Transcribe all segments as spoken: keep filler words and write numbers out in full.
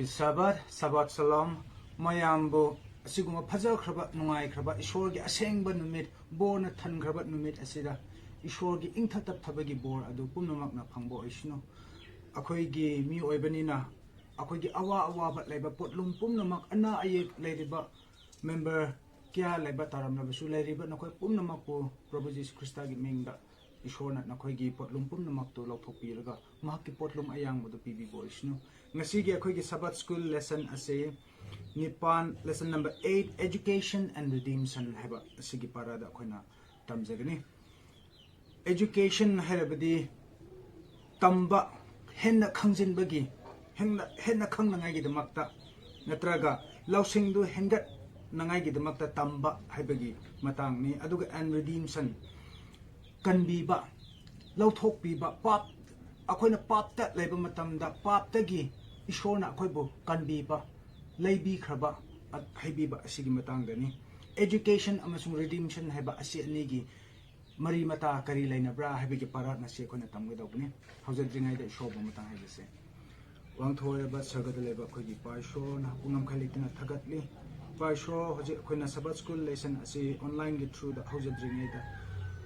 Shabbat, Shabbat Shalom, ꯃꯌꯥꯝꯕꯨ ꯑꯁꯤꯒꯨꯝꯕ ꯐꯖꯈ꯭ꯔꯕ, ꯅꯨꯡꯉꯥꯏꯈ꯭ꯔꯕ, ꯏꯁꯣꯔꯒꯤ ꯑꯁꯦꯡꯕ ꯅꯨꯃꯤꯠ, ꯕꯣꯔꯅ ꯊꯟꯈ꯭ꯔꯕ ꯅꯨꯃꯤꯠ ꯑꯁꯤꯗ ꯏꯁꯣꯔꯒꯤ ꯏꯪꯊ ꯇꯞꯊꯕꯒꯤ ꯕꯣꯔ ꯑꯗꯨ ꯄꯨꯝꯅꯃꯛꯅ ꯐꯪꯕ ꯑꯣꯏꯁꯅꯨ꯫ ꯑꯩꯈꯣꯏꯒꯤ ꯃꯤꯑꯣꯏꯕꯅꯤꯅ ꯑꯩꯈꯣꯏꯒꯤ ꯑꯋꯥ ꯑꯋꯥꯕ ꯂꯩꯕ ꯄꯣꯠꯂꯨꯝ ꯄꯨꯝꯅꯃꯛ, ꯑꯅꯥ ꯑꯌꯦꯛ ꯂꯩꯔꯤꯕ ꯃꯦꯝꯕꯔ ꯀꯌꯥ ꯂꯩꯕ ꯇꯥꯔꯝꯂꯕꯁꯨ, ꯂꯩꯔꯤꯕ ꯅꯈꯣꯏ ꯄꯨꯝꯅꯃꯛꯄꯨ ꯄ꯭ꯔꯚꯨ ꯖꯤꯁꯨ ꯈ꯭ꯔꯤꯁꯇꯒꯤ ꯃꯤꯡꯗ ꯏꯁꯣꯔꯅ ꯅꯈꯣꯏꯒꯤ ꯄꯣꯠꯂꯨꯝ ꯄꯨꯝꯅꯃꯛꯇꯨ ꯂꯧꯊꯣꯛꯄꯤꯔꯒ ꯃꯍꯥꯛꯀꯤ ꯄꯣꯠꯂꯨꯝ ꯑꯌꯥꯡꯕꯗꯨ ꯄꯤꯕꯤꯕ ꯑꯣꯏꯁꯅꯨ꯫ ꯉꯁꯤꯒꯤ ꯑꯩꯈꯣꯏꯒꯤ Sabbath School lesson ꯑꯁꯤ ꯅꯤꯄꯥꯟ, lesson number eight, Education and Redemption ꯍꯥꯏꯕ ꯑꯁꯤꯒꯤ ꯄꯥꯔꯥꯗ ꯑꯩꯈꯣꯏꯅ ꯇꯝꯖꯒꯅꯤ꯫ Education ꯍꯥꯏꯔꯕꯗꯤ ꯇꯝꯕ, ꯍꯦꯟꯅ ꯈꯪꯖꯤꯟꯕꯒꯤ, ꯍꯦꯟꯅ, ꯍꯦꯟꯅ ꯈꯪꯅꯉꯥꯏꯒꯤꯗꯃꯛꯇ, ꯅꯠꯇ꯭ꯔꯒ ꯂꯧꯁꯤꯡꯗꯨ ꯍꯦꯟꯒꯠꯅꯉꯥꯏꯒꯤꯗꯃꯛꯇ ꯇꯝꯕ ꯍꯥꯏꯕꯒꯤ ꯃꯇꯥꯡꯅꯤ꯫ ꯑꯗꯨꯒ and redemption, ꯀꯟꯕꯤꯕ, ꯂꯧꯊꯣꯛꯄꯤꯕ, ꯄꯥꯞ, ꯑꯩꯈꯣꯏꯅ ꯄꯥꯞꯇ ꯂꯩꯕ ꯃꯇꯝꯗ ꯄꯥꯞꯇꯒꯤ ꯏꯁꯣꯔꯅ ꯑꯩꯈꯣꯏꯕꯨ ꯀꯟꯕꯤꯕ, ꯂꯩꯕꯤꯈ꯭ꯔꯕ, ꯑ-, ꯍꯩꯕꯤꯕ ꯑꯁꯤꯒꯤ ꯃꯇꯥꯡꯗꯅꯤ꯫ Education ꯑꯃꯁꯨꯡ redemption ꯍꯥꯏꯕ ꯑꯁꯤ ꯑꯅꯤꯒꯤ ꯃꯔꯤ ꯃꯇꯥ ꯀꯔꯤ ꯂꯩꯅꯕ꯭ꯔꯥ ꯍꯥꯏꯕꯒꯤ ꯄꯥꯔꯥ ꯉꯁꯤ ꯑꯩꯈꯣꯏꯅ ꯇꯝꯒꯗꯧꯕꯅꯤ꯫ ꯍꯧꯖꯗ꯭ꯔꯤꯉꯩꯗ ꯏꯁꯣꯔꯕꯨ ꯃꯇꯥꯡ ꯍꯥꯏꯖꯁꯦ꯫ ꯋꯥꯡꯊꯣꯏꯔꯕ ꯁꯔꯒꯗ ꯂꯩꯕ ꯑꯩꯈꯣꯏꯒꯤ ꯏꯄꯥ ꯏꯁꯣꯔ, ꯅꯍꯥꯛꯄꯨ ꯉꯝꯈꯩ ꯂꯩꯇꯅ ꯊꯥꯒꯠꯂꯤ꯫ ꯏꯄꯥ ꯏꯁꯣꯔ, ꯍꯧꯖꯤꯛ ꯑꯩꯈꯣꯏꯅ Sabbath School lesson ꯑꯁꯤ online ꯒꯤ through ꯗ ꯍꯧꯖꯗ꯭ꯔꯤꯉꯩꯗ,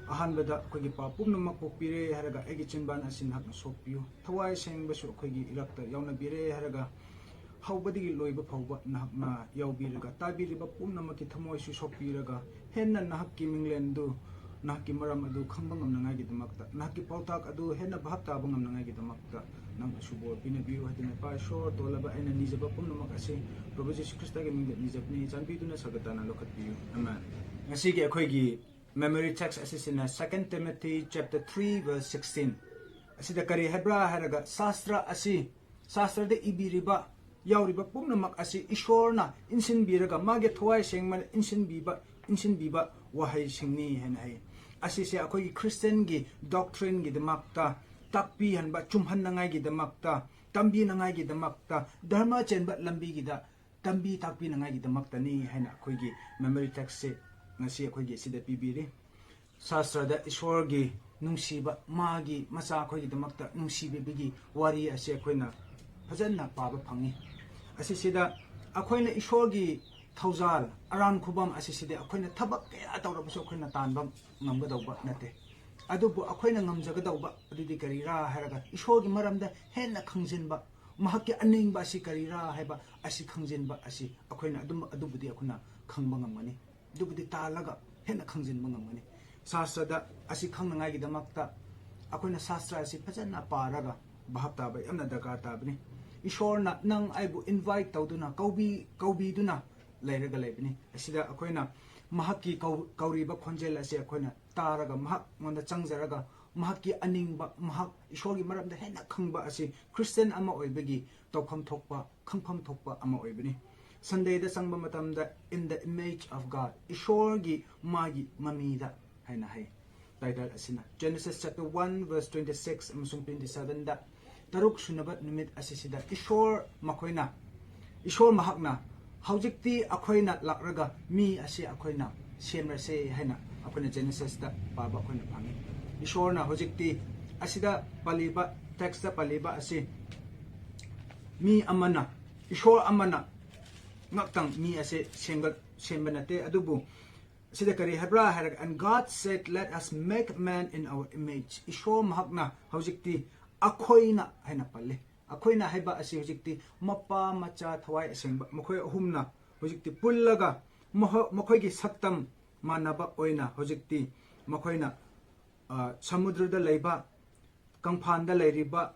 ꯑꯍꯥꯟꯕꯗ ꯑꯩꯈꯣꯏꯒꯤ ꯄꯥꯞ ꯄꯨꯝꯅꯃꯛ ꯀꯣꯛꯄꯤꯔꯦ ꯍꯥꯏꯔꯒ ꯑꯩꯒꯤ ꯆꯤꯟꯕꯥꯟ ꯑꯁꯤ ꯅꯍꯥꯛꯅ ꯁꯣꯛꯄꯤꯌꯨ꯫ ꯊꯋꯥꯏ ꯁꯦꯡꯕꯁꯨ ꯑꯩꯈꯣꯏꯒꯤ ꯏꯔꯛꯇ ꯌꯥꯎꯅꯕꯤꯔꯦ ꯍꯥꯏꯔꯒ, ꯍꯧꯕꯗꯒꯤ ꯂꯣꯏꯕ ꯐꯥꯎꯕ ꯅꯍꯥꯛꯅ ꯌꯥꯎꯕꯤꯔꯒ, ꯇꯥꯕꯤꯔꯤꯕ ꯄꯨꯝꯅꯃꯛꯀꯤ ꯊꯃꯣꯏꯁꯨ ꯁꯣꯛꯄꯤꯔꯒ, ꯍꯦꯟꯅ ꯅꯍꯥꯛꯀꯤ ꯃꯤꯡꯂꯦꯟꯗꯨ, ꯅꯍꯥꯛꯀꯤ ꯃꯔꯝ ꯑꯗꯨ ꯈꯪꯕ ꯉꯝꯅꯉꯥꯏꯒꯤꯗꯃꯛꯇ, ꯅꯍꯥꯛꯀꯤ ꯄꯥꯎꯇꯥꯛ ꯑꯗꯨ ꯍꯦꯟꯅ ꯚꯥꯞ ꯇꯥꯕ ꯉꯝꯅꯉꯥꯏꯒꯤꯗꯃꯛꯇ ꯅꯪꯅꯁꯨ ꯕꯣꯔ ꯄꯤꯅꯕꯤꯌꯨ ꯍꯥꯏꯗꯨꯅ, ꯏꯄꯥ ꯏꯁꯣꯔ, ꯇꯣꯜꯂꯕ ꯑꯩꯅ ꯅꯤꯖꯕ ꯄꯨꯝꯅꯃꯛ ꯑꯁꯤ ꯄ꯭ꯔꯚꯨ ꯖꯤꯁꯨ ꯈ꯭ꯔꯤꯁꯇꯒꯤ ꯃꯤꯡꯗ ꯅꯤꯖꯕꯅꯤ꯫ ꯆꯥꯟꯕꯤꯗꯨꯅ ꯁꯔꯒ ꯇꯥꯅ ꯂꯧꯈꯠꯄꯤꯌꯨ꯫ ꯑꯃꯦꯟ꯫ ꯉꯁꯤꯒꯤ ꯑꯩꯈꯣꯏꯒꯤ memory text ꯑꯁꯤꯁꯤꯅ Second Timothy chapter three verse sixteen꯫ ꯑꯁꯤꯗ ꯀꯔꯤ ꯍꯥꯏꯕ꯭ꯔꯥ ꯍꯥꯏꯔꯒ, ꯁꯥꯁꯇ꯭ꯔ ꯑꯁꯤ, ꯁꯥꯁꯇ꯭ꯔꯗ ꯏꯕꯤꯔꯤꯕ, ꯌꯥꯎꯔꯤꯕ ꯄꯨꯝꯅꯃꯛ ꯑꯁꯤ ꯏꯁꯣꯔꯅ ꯏꯟꯁꯤꯟꯕꯤꯔꯒ ꯃꯥꯒꯤ ꯊꯋꯥꯏ ꯁꯦꯡꯕꯅ ꯏꯟꯁꯤꯟꯕꯤꯕ, ꯏꯟꯁꯤꯟꯕꯤꯕ ꯋꯥꯍꯩꯁꯤꯡꯅꯤ ꯍꯥꯏꯅ ꯍꯥꯏ꯫ ꯑꯁꯤꯁꯦ ꯑꯩꯈꯣꯏꯒꯤ Christian ꯒꯤ doctrine ꯒꯤꯗꯃꯛꯇ ꯇꯥꯛꯄꯤꯍꯟꯕ, ꯆꯨꯝꯍꯟꯅꯉꯥꯏꯒꯤꯗꯃꯛꯇ, ꯇꯝꯕꯤꯅꯉꯥꯏꯒꯤꯗꯃꯛꯇ, ꯙꯔꯃ ꯆꯦꯟꯕ ꯂꯝꯕꯤꯒꯤꯗ ꯇꯝꯕꯤ ꯇꯥꯛꯄꯤꯅꯉꯥꯏꯒꯤꯗꯃꯛꯇꯅꯤ ꯍꯥꯏꯅ ꯑꯩꯈꯣꯏꯒꯤ memory text ꯁꯦ ꯉꯁꯤ ꯑꯩꯈꯣꯏꯒꯤ ꯁꯤꯗ ꯄꯤꯕꯤꯔꯤ꯫ ꯁꯥꯁꯇ꯭ꯔꯗ ꯏꯁꯣꯔꯒꯤ ꯅꯨꯡꯁꯤꯕ, ꯃꯥꯒꯤ ꯃꯆꯥ ꯑꯩꯈꯣꯏꯒꯤꯗꯃꯛꯇ ꯅꯨꯡꯁꯤꯕꯤꯕꯒꯤ ꯋꯥꯔꯤ ꯑꯁꯤ ꯑꯩꯈꯣꯏꯅ ꯐꯖꯅ ꯄꯥꯕ ꯐꯪꯉꯤ꯫ ꯑꯁꯤꯁꯤꯗ ꯑꯩꯈꯣꯏꯅ ꯏꯁꯣꯔꯒꯤ ꯊꯧꯖꯥꯜ, ꯑꯔꯥꯟ ꯈꯨꯕꯝ ꯑꯁꯤꯁꯤꯗꯤ ꯑꯩꯈꯣꯏꯅ ꯊꯕꯛ ꯀꯌꯥ ꯇꯧꯔꯕꯁꯨ ꯑꯩꯈꯣꯏꯅ ꯇꯥꯟꯕ ꯉꯝꯒꯗꯧꯕ ꯅꯠꯇꯦ꯫ ꯑꯗꯨꯕꯨ ꯑꯩꯈꯣꯏꯅ ꯉꯝꯖꯒꯗꯧꯕ ꯑꯗꯨꯗꯤ ꯀꯔꯤꯔꯥ ꯍꯥꯏꯔꯒ, ꯏꯁꯣꯔꯒꯤ ꯃꯔꯝꯗ ꯍꯦꯟꯅ ꯈꯪꯖꯤꯟꯕ, ꯃꯍꯥꯛꯀꯤ ꯑꯅꯤꯡꯕ ꯑꯁꯤ ꯀꯔꯤꯔꯥ ꯍꯥꯏꯕ ꯑꯁꯤ ꯈꯪꯖꯤꯟꯕ ꯑꯁꯤ ꯑꯩꯈꯣꯏꯅ ꯑꯗꯨꯝ, ꯑꯗꯨꯕꯨꯗꯤ ꯑꯩꯈꯣꯏꯅ ꯈꯪꯕ ꯉꯝꯒꯅꯤ꯫ ꯑꯗꯨꯕꯨꯗꯤ ꯇꯥꯜꯂꯒ ꯍꯦꯟꯅ ꯈꯪꯖꯤꯟꯕ ꯉꯝꯒꯅꯤ꯫ ꯁꯥꯁꯇ꯭ꯔꯗ ꯑꯁꯤ ꯈꯪꯅꯉꯥꯏꯒꯤꯗꯃꯛꯇ ꯑꯩꯈꯣꯏꯅ ꯁꯥꯁꯇ꯭ꯔ ꯑꯁꯤ ꯐꯖꯅ ꯄꯥꯔꯒ ꯚꯥꯞ ꯇꯥꯕ ꯌꯥꯝꯅ ꯗꯔꯀꯥꯔ ꯇꯥꯕꯅꯤ꯫ ꯏꯁꯣꯔꯅ ꯅꯪ ꯑꯩꯕꯨ invite ꯇꯧꯗꯨꯅ, ꯀꯧꯕꯤ-, ꯀꯧꯕꯤꯗꯨꯅ ꯂꯩꯔꯒ ꯂꯩꯕꯅꯤ꯫ ꯑꯁꯤꯗ ꯑꯩꯈꯣꯏꯅ ꯃꯍꯥꯛꯀꯤ ꯀꯧ-, ꯀꯧꯔꯤꯕ ꯈꯣꯟꯖꯦꯜ ꯑꯁꯤ ꯑꯩꯈꯣꯏꯅ ꯇꯥꯔꯒ, ꯃꯍꯥꯛꯉꯣꯟꯗ ꯆꯪꯖꯔꯒ, ꯃꯍꯥꯛꯀꯤ ꯑꯅꯤꯡꯕ, ꯃꯍꯥꯛ ꯏꯁꯣꯔꯒꯤ ꯃꯔꯝꯗ ꯍꯦꯟꯅ ꯈꯪꯕ ꯑꯁꯤ ꯈ꯭ꯔꯤꯁꯇꯤꯌꯥꯟ ꯑꯃ ꯑꯣꯏꯕꯒꯤ ꯇꯧꯐꯝ ꯊꯣꯛꯄ, ꯈꯪꯐꯝ ꯊꯣꯛꯄ ꯑꯃ ꯑꯣꯏꯕꯅꯤ꯫ ꯁꯟꯗꯦꯗ ꯆꯪꯕ ꯃꯇꯝꯗ In the Image of God, ꯏꯁꯣꯔꯒꯤ ꯃꯥꯒꯤ ꯃꯃꯤꯗ ꯍꯥꯏꯅ ꯍꯥꯏ꯫ Title ꯑꯁꯤꯅ Genesis chapter one verse twenty six ꯑꯃꯁꯨꯡ twenty seven ꯗ, ꯇꯔꯨꯛ ꯁꯨꯅꯕ ꯅꯨꯃꯤꯠ ꯑꯁꯤꯁꯤꯗ ꯏꯁꯣꯔ ꯃꯈꯣꯏꯅ, ꯏꯁꯣꯔ ꯃꯍꯥꯛꯅ, "ꯍꯧꯖꯤꯛꯇꯤ ꯑꯩꯈꯣꯏꯅ ꯂꯥꯛꯂꯒ ꯃꯤ ꯑꯁꯤ ꯑꯩꯈꯣꯏꯅ ꯁꯦꯝꯂꯁꯦ" ꯍꯥꯏꯅ ꯑꯩꯈꯣꯏꯅ Genesis ꯇ ꯄꯥꯕ ꯑꯩꯈꯣꯏꯅ ꯐꯪꯉꯤ꯫ ꯏꯁꯣꯔꯅ ꯍꯧꯖꯤꯛꯇꯤ ꯑꯁꯤꯗ ꯄꯜꯂꯤꯕ, text ꯇ ꯄꯜꯂꯤꯕ ꯑꯁꯤ ꯃꯤ ꯑꯃꯅ, ꯏꯁꯣꯔ ꯑꯃꯅ ꯉꯥꯛꯇꯪ ꯃꯤ ꯑꯁꯤ ꯁꯦꯝꯒꯠ-, ꯁꯦꯝꯕ ꯅꯠꯇꯦ, ꯑꯗꯨꯕꯨ ꯑꯁꯤꯗ ꯀꯔꯤ ꯍꯥꯏꯕ꯭ꯔꯥ ꯍꯥꯏꯔꯒ, "And God said, 'Let us make man in our image.'" ꯏꯁꯣꯔ ꯃꯍꯥꯛꯅ ꯍꯧꯖꯤꯛꯇꯤ "ꯑꯩꯈꯣꯏꯅ" ꯍꯥꯏꯅ ꯄꯜꯂꯤ꯫ "ꯑꯩꯈꯣꯏꯅ" ꯍꯥꯏꯕ ꯑꯁꯤ ꯍꯧꯖꯤꯛꯇꯤ ꯃꯄꯥ, ꯃꯆꯥ, ꯊꯋꯥꯏ ꯑꯁꯦꯡꯕ ꯃꯈꯣꯏ ꯑꯍꯨꯝꯅ ꯍꯧꯖꯤꯛꯇꯤ ꯄꯨꯜꯂꯒ ꯃꯍꯣ-, ꯃꯈꯣꯏꯒꯤ ꯁꯛꯇꯝ ꯃꯥꯟꯅꯕ ꯑꯣꯏꯅ ꯍꯧꯖꯤꯛꯇꯤ ꯃꯈꯣꯏꯅ, ꯑ, ꯁꯃꯨꯗ꯭ꯔꯗ ꯂꯩꯕ, ꯀꯪꯐꯥꯟꯗ ꯂꯩꯔꯤꯕ,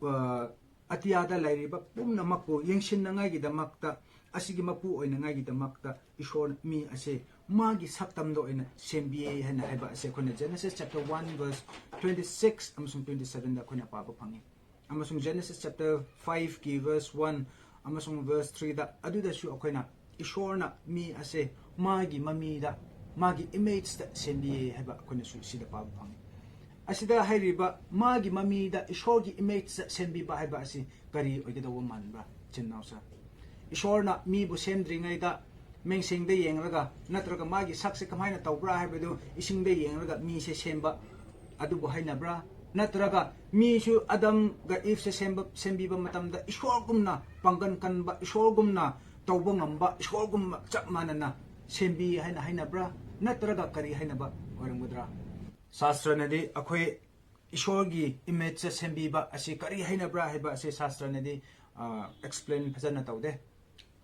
ꯑ, ꯑꯇꯤꯌꯥꯗ ꯂꯩꯔꯤꯕ ꯄꯨꯝꯅꯃꯛꯄꯨ ꯌꯦꯡꯁꯤꯟꯅꯉꯥꯏꯒꯤꯗꯃꯛꯇ, ꯑꯁꯤꯒꯤ ꯃꯄꯨ ꯑꯣꯏꯅꯉꯥꯏꯒꯤꯗꯃꯛꯇ ꯏꯁꯣꯔꯅ ꯃꯤ ꯑꯁꯦ ꯃꯥꯒꯤ ꯁꯛꯇꯝꯗ ꯑꯣꯏꯅ ꯁꯦꯝꯕꯤꯌꯦ ꯍꯥꯏꯅ ꯍꯥꯏꯕ ꯑꯁꯦ ꯑꯩꯈꯣꯏꯅ Genesis chapter one verse twenty six ꯑꯃꯁꯨꯡ twenty seven ꯗ ꯑꯩꯈꯣꯏꯅ ꯄꯥꯕ ꯐꯪꯉꯤ꯫ ꯑꯃꯁꯨꯡ Genesis chapter five ꯀꯤ verse one ꯑꯃꯁꯨꯡ verse three ꯗ, ꯑꯗꯨꯗꯁꯨ ꯑꯩꯈꯣꯏꯅ ꯏꯁꯣꯔꯅ ꯃꯤ ꯑꯁꯦ ꯃꯥꯒꯤ ꯃꯃꯤꯗ, ꯃꯥꯒꯤ image ꯇ ꯁꯦꯝꯕꯤꯌꯦ ꯍꯥꯏꯕ ꯑꯩꯈꯣꯏꯅꯁꯨ ꯁꯤꯗ ꯄꯥꯕ ꯐꯪꯉꯤ꯫ ꯑꯁꯤꯗ ꯍꯥꯏꯔꯤꯕ ꯃꯥꯒꯤ ꯃꯃꯤꯗ ꯏꯁꯣꯔꯒꯤ image ꯇ ꯁꯦꯝꯕꯤꯕ ꯍꯥꯏꯕ ꯑꯁꯤ ꯀꯔꯤ ꯑꯣꯏꯒꯗꯧꯕ ꯃꯥꯟꯕ꯭ꯔꯥ, ꯏꯆꯤꯟ ꯏꯅꯥꯎꯁꯥ? ꯏꯁꯣꯔꯅ ꯃꯤꯕꯨ ꯁꯦꯝꯗ꯭ꯔꯤꯉꯩꯗ ꯃꯤꯡꯁꯦꯡꯗ ꯌꯦꯡꯂꯒ, ꯅꯠꯇ꯭ꯔꯒ ꯃꯥꯒꯤ ꯁꯛꯁꯦ ꯀꯃꯥꯏꯅ ꯇꯧꯕ꯭ꯔꯥ ꯍꯥꯏꯕꯗꯨ ꯏꯁꯤꯡꯗ ꯌꯦꯡꯂꯒ ꯃꯤꯁꯦ ꯁꯦꯝꯕ, ꯑꯗꯨꯕꯨ ꯍꯥꯏꯅꯕ꯭ꯔꯥ? ꯅꯠꯇ꯭ꯔꯒ ꯃꯤꯁꯨ ꯑꯗꯝꯒ ꯏꯐꯁꯦ ꯁꯦꯝꯕ, ꯁꯦꯝꯕꯤꯕ ꯃꯇꯝꯗ ꯏꯁꯣꯔꯒꯨꯝꯅ ꯄꯥꯡꯒꯜ ꯀꯟꯕ, ꯏꯁꯣꯔꯒꯨꯝꯅ ꯇꯧꯕ ꯉꯝꯕ, ꯏꯁꯣꯔꯒꯨꯝꯕ ꯆꯞ ꯃꯥꯟꯅꯅ ꯁꯦꯝꯕꯤ ꯍꯥꯏꯅ ꯍꯥꯏꯅꯕ꯭ꯔꯥ? ꯅꯠꯇ꯭ꯔꯒ ꯀꯔꯤ ꯍꯥꯏꯅꯕ ꯑꯣꯏꯔꯝꯒꯗ꯭ꯔꯥ? ꯁꯥꯁꯇ꯭ꯔꯅꯗꯤ ꯑꯩꯈꯣꯏ ꯏꯁꯣꯔꯒꯤ ꯏꯃꯦꯖꯇ ꯁꯦꯝꯕꯤꯕ ꯑꯁꯤ ꯀꯔꯤ ꯍꯥꯏꯅꯕ꯭ꯔꯥ ꯍꯥꯏꯕ ꯑꯁꯤ ꯁꯥꯁꯇ꯭ꯔꯅꯗꯤ ꯑꯦꯛꯁꯄ꯭ꯂꯦꯟ ꯐꯖꯅ ꯇꯧꯗꯦ,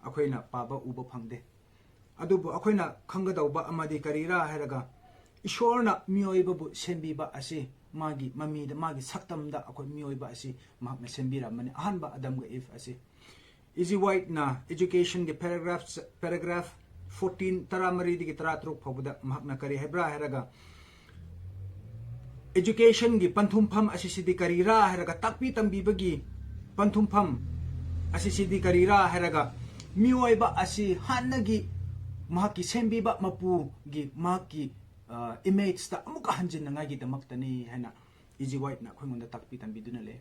ꯑꯩꯈꯣꯏꯅ ꯄꯥꯕ ꯎꯕ ꯐꯪꯗꯦ꯫ ꯑꯗꯨꯕꯨ ꯑꯩꯈꯣꯏꯅ ꯈꯪꯒꯗꯧꯕ ꯑꯃꯗꯤ ꯀꯔꯤꯔꯥ ꯍꯥꯏꯔꯒ, ꯏꯁꯣꯔꯅ ꯃꯤꯑꯣꯏꯕꯕꯨ ꯁꯦꯝꯕꯤꯕ ꯑꯁꯤ ꯃꯥꯒꯤ ꯃꯃꯤꯗ, ꯃꯥꯒꯤ ꯁꯛꯇꯝꯗ ꯑꯩꯈꯣꯏ ꯃꯤꯑꯣꯏꯕ ꯑꯁꯤ ꯃꯍꯥꯛꯅ ꯁꯦꯝꯕꯤꯔꯝꯕꯅꯤ, ꯑꯍꯥꯟꯕ ꯑꯗꯝꯒ ꯏꯐ ꯑꯁꯤ꯫ ꯏꯖꯤ ꯋꯥꯏꯠꯅ ꯏꯖꯨꯀꯦꯁꯟꯒꯤ ꯄꯦꯔꯥꯒ꯭ꯔꯥꯐ, ꯄꯦꯔꯥꯒ꯭ꯔꯥꯐ ꯐꯣꯔꯇꯤꯟ, ꯇꯔꯥꯃꯔꯤꯗꯒꯤ ꯇꯔꯥꯇꯔꯨꯛ ꯐꯥꯎꯕꯗ ꯃꯍꯥꯛꯅ ꯀꯔꯤ ꯍꯥꯏꯕ꯭ꯔꯥ ꯍꯥꯏꯔꯒ, ꯏꯖꯨꯀꯦꯁꯟꯒꯤ ꯄꯟꯊꯨꯡꯐꯝ ꯑꯁꯤꯁꯤꯗꯤ ꯀꯔꯤꯔꯥ ꯍꯥꯏꯔꯒ, ꯇꯥꯛꯄꯤ ꯇꯝꯕꯤꯕꯒꯤ ꯄꯟꯊꯨꯡꯐꯝ ꯑꯁꯤꯁꯤꯗꯤ ꯀꯔꯤꯔꯥ ꯍꯥꯏꯔꯒ, ꯃꯤꯑꯣꯏꯕ ꯑꯁꯤ ꯍꯥꯟꯅꯒꯤ ꯃꯍꯥꯛꯀꯤ ꯁꯦꯝꯕꯤꯕ ꯃꯄꯨꯒꯤ, ꯃꯍꯥꯛꯀꯤ ꯏꯃꯦꯖꯇ ꯑꯃꯨꯛꯀ ꯍꯟꯖꯤꯟꯅꯉꯥꯏꯒꯤꯗꯃꯛꯇꯅꯤ ꯍꯥꯏꯅ ꯏꯖꯤ ꯋꯥꯏꯠꯅ ꯑꯩꯈꯣꯏꯉꯣꯟꯗ ꯇꯥꯛꯄꯤ ꯇꯝꯕꯤꯗꯨꯅ ꯂꯩ꯫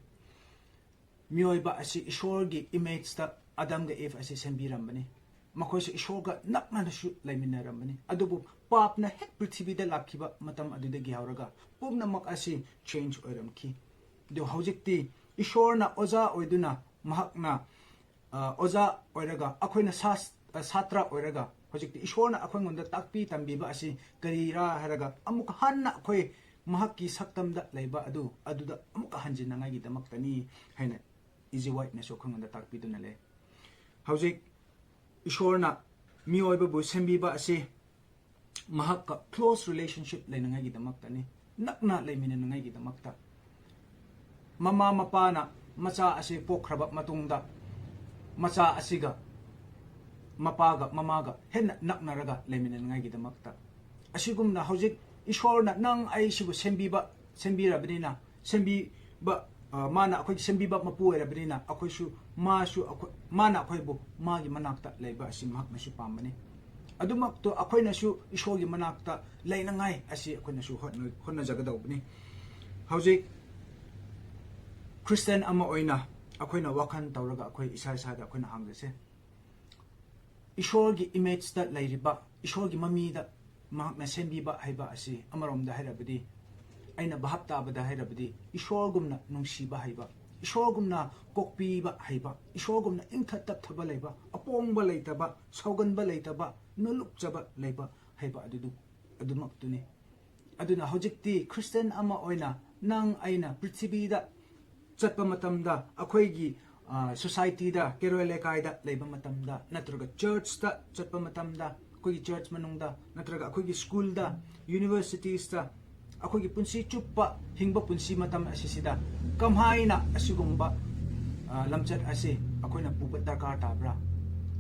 ꯃꯤꯑꯣꯏꯕ ꯑꯁꯤ ꯏꯁꯣꯔꯒꯤ ꯏꯃꯦꯖꯇ ꯑꯗꯝꯒ ꯏꯐ ꯑꯁꯤ ꯁꯦꯝꯕꯤꯔꯝꯕꯅꯤ꯫ ꯃꯈꯣꯏꯁꯨ ꯏꯁꯣꯔꯒ ꯅꯛꯅꯅꯁꯨ ꯂꯩꯃꯤꯟꯅꯔꯝꯕꯅꯤ꯫ ꯑꯗꯨꯕꯨ ꯄꯥꯞꯅ ꯍꯦꯛ ꯄ꯭ꯔꯤꯊꯤꯕꯤꯗ ꯂꯥꯛꯈꯤꯕ ꯃꯇꯝ ꯑꯗꯨꯗꯒꯤ ꯍꯧꯔꯒ ꯄꯨꯝꯅꯃꯛ ꯑꯁꯤ ꯆꯦꯟꯖ ꯑꯣꯏꯔꯝꯈꯤ꯫ ꯑꯗꯨ ꯍꯧꯖꯤꯛꯇꯤ ꯏꯁꯣꯔꯅ ꯑꯣꯖꯥ ꯑꯣꯏꯗꯨꯅ ꯃꯍꯥꯛꯅ, ꯑ, ꯑꯣꯖꯥ ꯑꯣꯏꯔꯒ ꯑꯩꯈꯣꯏꯅ ꯁꯥꯁ-, ꯑ, ꯁꯥꯇ꯭ꯔ ꯑꯣꯏꯔꯒ ꯍꯧꯖꯤꯛꯇꯤ ꯏꯁꯣꯔꯅ ꯑꯩꯈꯣꯏꯉꯣꯟꯗ ꯇꯥꯛꯄꯤ ꯇꯝꯕꯤꯕ ꯑꯁꯤ ꯀꯔꯤꯔꯥ ꯍꯥꯏꯔꯒ, ꯑꯃꯨꯛ ꯍꯟꯅ ꯑꯩꯈꯣꯏ ꯃꯍꯥꯛꯀꯤ ꯁꯛꯇꯝꯗ ꯂꯩꯕ ꯑꯗꯨ, ꯑꯗꯨꯗ ꯑꯃꯨꯛꯀ ꯍꯟꯖꯤꯟꯅꯉꯥꯏꯒꯤꯗꯃꯛꯇꯅꯤ ꯍꯥꯏꯅ ꯏꯖꯤ ꯋꯥꯏꯠꯅꯁꯨ ꯑꯩꯈꯣꯏꯉꯣꯟꯗ ꯇꯥꯛꯄꯤꯗꯨꯅ ꯂꯩ꯫ ꯍꯧꯖꯤꯛ ꯏꯁꯣꯔꯅ ꯃꯤꯑꯣꯏꯕꯕꯨ ꯁꯦꯝꯕꯤꯕ ꯑꯁꯤ ꯃꯍꯥꯛꯀ ꯀ꯭ꯂꯣꯁ ꯔꯤꯂꯦꯁꯟꯁꯤꯞ ꯂꯩꯅꯉꯥꯏꯒꯤꯗꯃꯛꯇꯅꯤ, ꯅꯛꯅ ꯂꯩꯃꯤꯟꯅꯅꯉꯥꯏꯒꯤꯗꯃꯛꯇ꯫ ꯃꯃꯥ ꯃꯄꯥꯅ ꯃꯆꯥ ꯑꯁꯤ ꯄꯣꯛꯈ꯭ꯔꯕ ꯃꯇꯨꯡꯗ ꯃꯆꯥ ꯑꯁꯤꯒ ꯃꯄꯥꯒ ꯃꯃꯥꯒ ꯍꯦꯟꯅ ꯅꯛꯅꯔꯒ ꯂꯩꯃꯤꯟꯅꯅꯉꯥꯏꯒꯤꯗꯃꯛꯇ꯫ ꯑꯁꯤꯒꯨꯝꯅ ꯍꯧꯖꯤꯛ ꯏꯁꯣꯔꯅ ꯅꯪ ꯑꯩꯁꯤꯕꯨ ꯁꯦꯝꯕꯤꯕ, ꯁꯦꯝꯕꯤꯔꯕꯅꯤꯅ, ꯁꯦꯝꯕꯤꯕ, ꯑ, ꯃꯥꯅ ꯑꯩꯈꯣꯏꯒꯤ ꯁꯦꯝꯕꯤꯕ ꯃꯄꯨ ꯑꯣꯏꯔꯕꯅꯤꯅ, ꯑꯩꯈꯣꯏꯁꯨ, ꯃꯥꯁꯨ ꯑꯩꯈꯣꯏ, ꯃꯥꯅ ꯑꯩꯈꯣꯏꯕꯨ ꯃꯥꯒꯤ ꯃꯅꯥꯛꯇ ꯂꯩꯕ ꯑꯁꯤ ꯃꯍꯥꯛꯅꯁꯨ ꯄꯥꯝꯕꯅꯤ꯫ ꯑꯗꯨꯃꯛꯇꯣ ꯑꯩꯈꯣꯏꯅꯁꯨ ꯏꯁꯣꯔꯒꯤ ꯃꯅꯥꯛꯇ ꯂꯩꯅꯉꯥꯏ ꯑꯁꯤ ꯑꯩꯈꯣꯏꯅꯁꯨ ꯍꯣꯠꯅ-, ꯍꯣꯠꯅꯖꯒꯗꯧꯕꯅꯤ꯫ ꯍꯧꯖꯤꯛ ꯈ꯭ꯔꯤꯁꯇꯤꯌꯥꯟ ꯑꯃ ꯑꯣꯏꯅ ꯑꯩꯈꯣꯏꯅ ꯋꯥꯈꯜ ꯇꯧꯔꯒ ꯑꯩꯈꯣꯏ ꯏꯁꯥ ꯏꯁꯥꯗ ꯑꯩꯈꯣꯏꯅ ꯍꯪꯖꯁꯦ꯫ ꯏꯁꯣꯔꯒꯤ ꯏꯃꯦꯖꯇ ꯂꯩꯔꯤꯕ, ꯏꯁꯣꯔꯒꯤ ꯃꯃꯤꯗ ꯃꯍꯥꯛꯅ ꯁꯦꯝꯕꯤꯕ ꯍꯥꯏꯕ ꯑꯁꯤ ꯑꯃꯔꯣꯝꯗ ꯍꯥꯏꯔꯕꯗꯤ ꯑꯩꯅ ꯚꯥꯞ ꯇꯥꯕꯗ ꯍꯥꯏꯔꯕꯗꯤ, ꯏꯁꯣꯔꯒꯨꯝꯅ ꯅꯨꯡꯁꯤꯕ ꯍꯩꯕ, ꯏꯁꯣꯔꯒꯨꯝꯅ ꯀꯣꯛꯄꯤꯕ ꯍꯩꯕ, ꯏꯁꯣꯔꯒꯨꯝꯅ ꯏꯪꯊ ꯇꯞꯊꯕ ꯂꯩꯕ, ꯑꯄꯣꯡꯕ ꯂꯩꯇꯕ, ꯁꯥꯎꯒꯟꯕ ꯂꯩꯇꯕ, ꯅꯣꯂꯨꯛꯆꯕ ꯂꯩꯕ ꯍꯩꯕ ꯑꯗꯨꯗꯨ, ꯑꯗꯨꯃꯛꯇꯨꯅꯤ꯫ ꯑꯗꯨꯅ ꯍꯧꯖꯤꯛꯇꯤ ꯈ꯭ꯔꯤꯁꯇꯤꯌꯥꯟ ꯑꯃ ꯑꯣꯏꯅ ꯅꯪ ꯑꯩꯅ ꯄ꯭ꯔꯤꯊꯤꯕꯤꯗ ꯆꯠꯄ ꯃꯇꯝꯗ, ꯑꯩꯈꯣꯏꯒꯤ, ꯑ, ꯁꯣꯁꯥꯏꯇꯤꯗ, ꯀꯦꯔꯣꯏ ꯂꯩꯀꯥꯏꯗ ꯂꯩꯕ ꯃꯇꯝꯗ, ꯅꯠꯇ꯭ꯔꯒ ꯆꯔꯆꯇ ꯆꯠꯄ ꯃꯇꯝꯗ, ꯑꯩꯈꯣꯏꯒꯤ ꯆꯔꯆ ꯃꯅꯨꯡꯗ, ꯅꯠꯇ꯭ꯔꯒ ꯑꯩꯈꯣꯏꯒꯤ ꯁ꯭ꯀꯨꯜꯗ, ꯌꯨꯅꯤꯚꯔꯁꯤꯇꯤꯁꯇ, ꯑꯩꯈꯣꯏꯒꯤ ꯄꯨꯟꯁꯤ ꯆꯨꯞꯄ ꯍꯤꯡꯕ ꯄꯨꯟꯁꯤ ꯃꯇꯝ ꯑꯁꯤꯁꯤꯗ ꯀꯃꯥꯏꯅ ꯑꯁꯤꯒꯨꯝꯕ, ꯑ, ꯂꯝꯆꯠ ꯑꯁꯤ ꯑꯩꯈꯣꯏꯅ ꯄꯨꯕ ꯗꯔꯀꯥꯔ ꯇꯥꯕ꯭ꯔꯥ?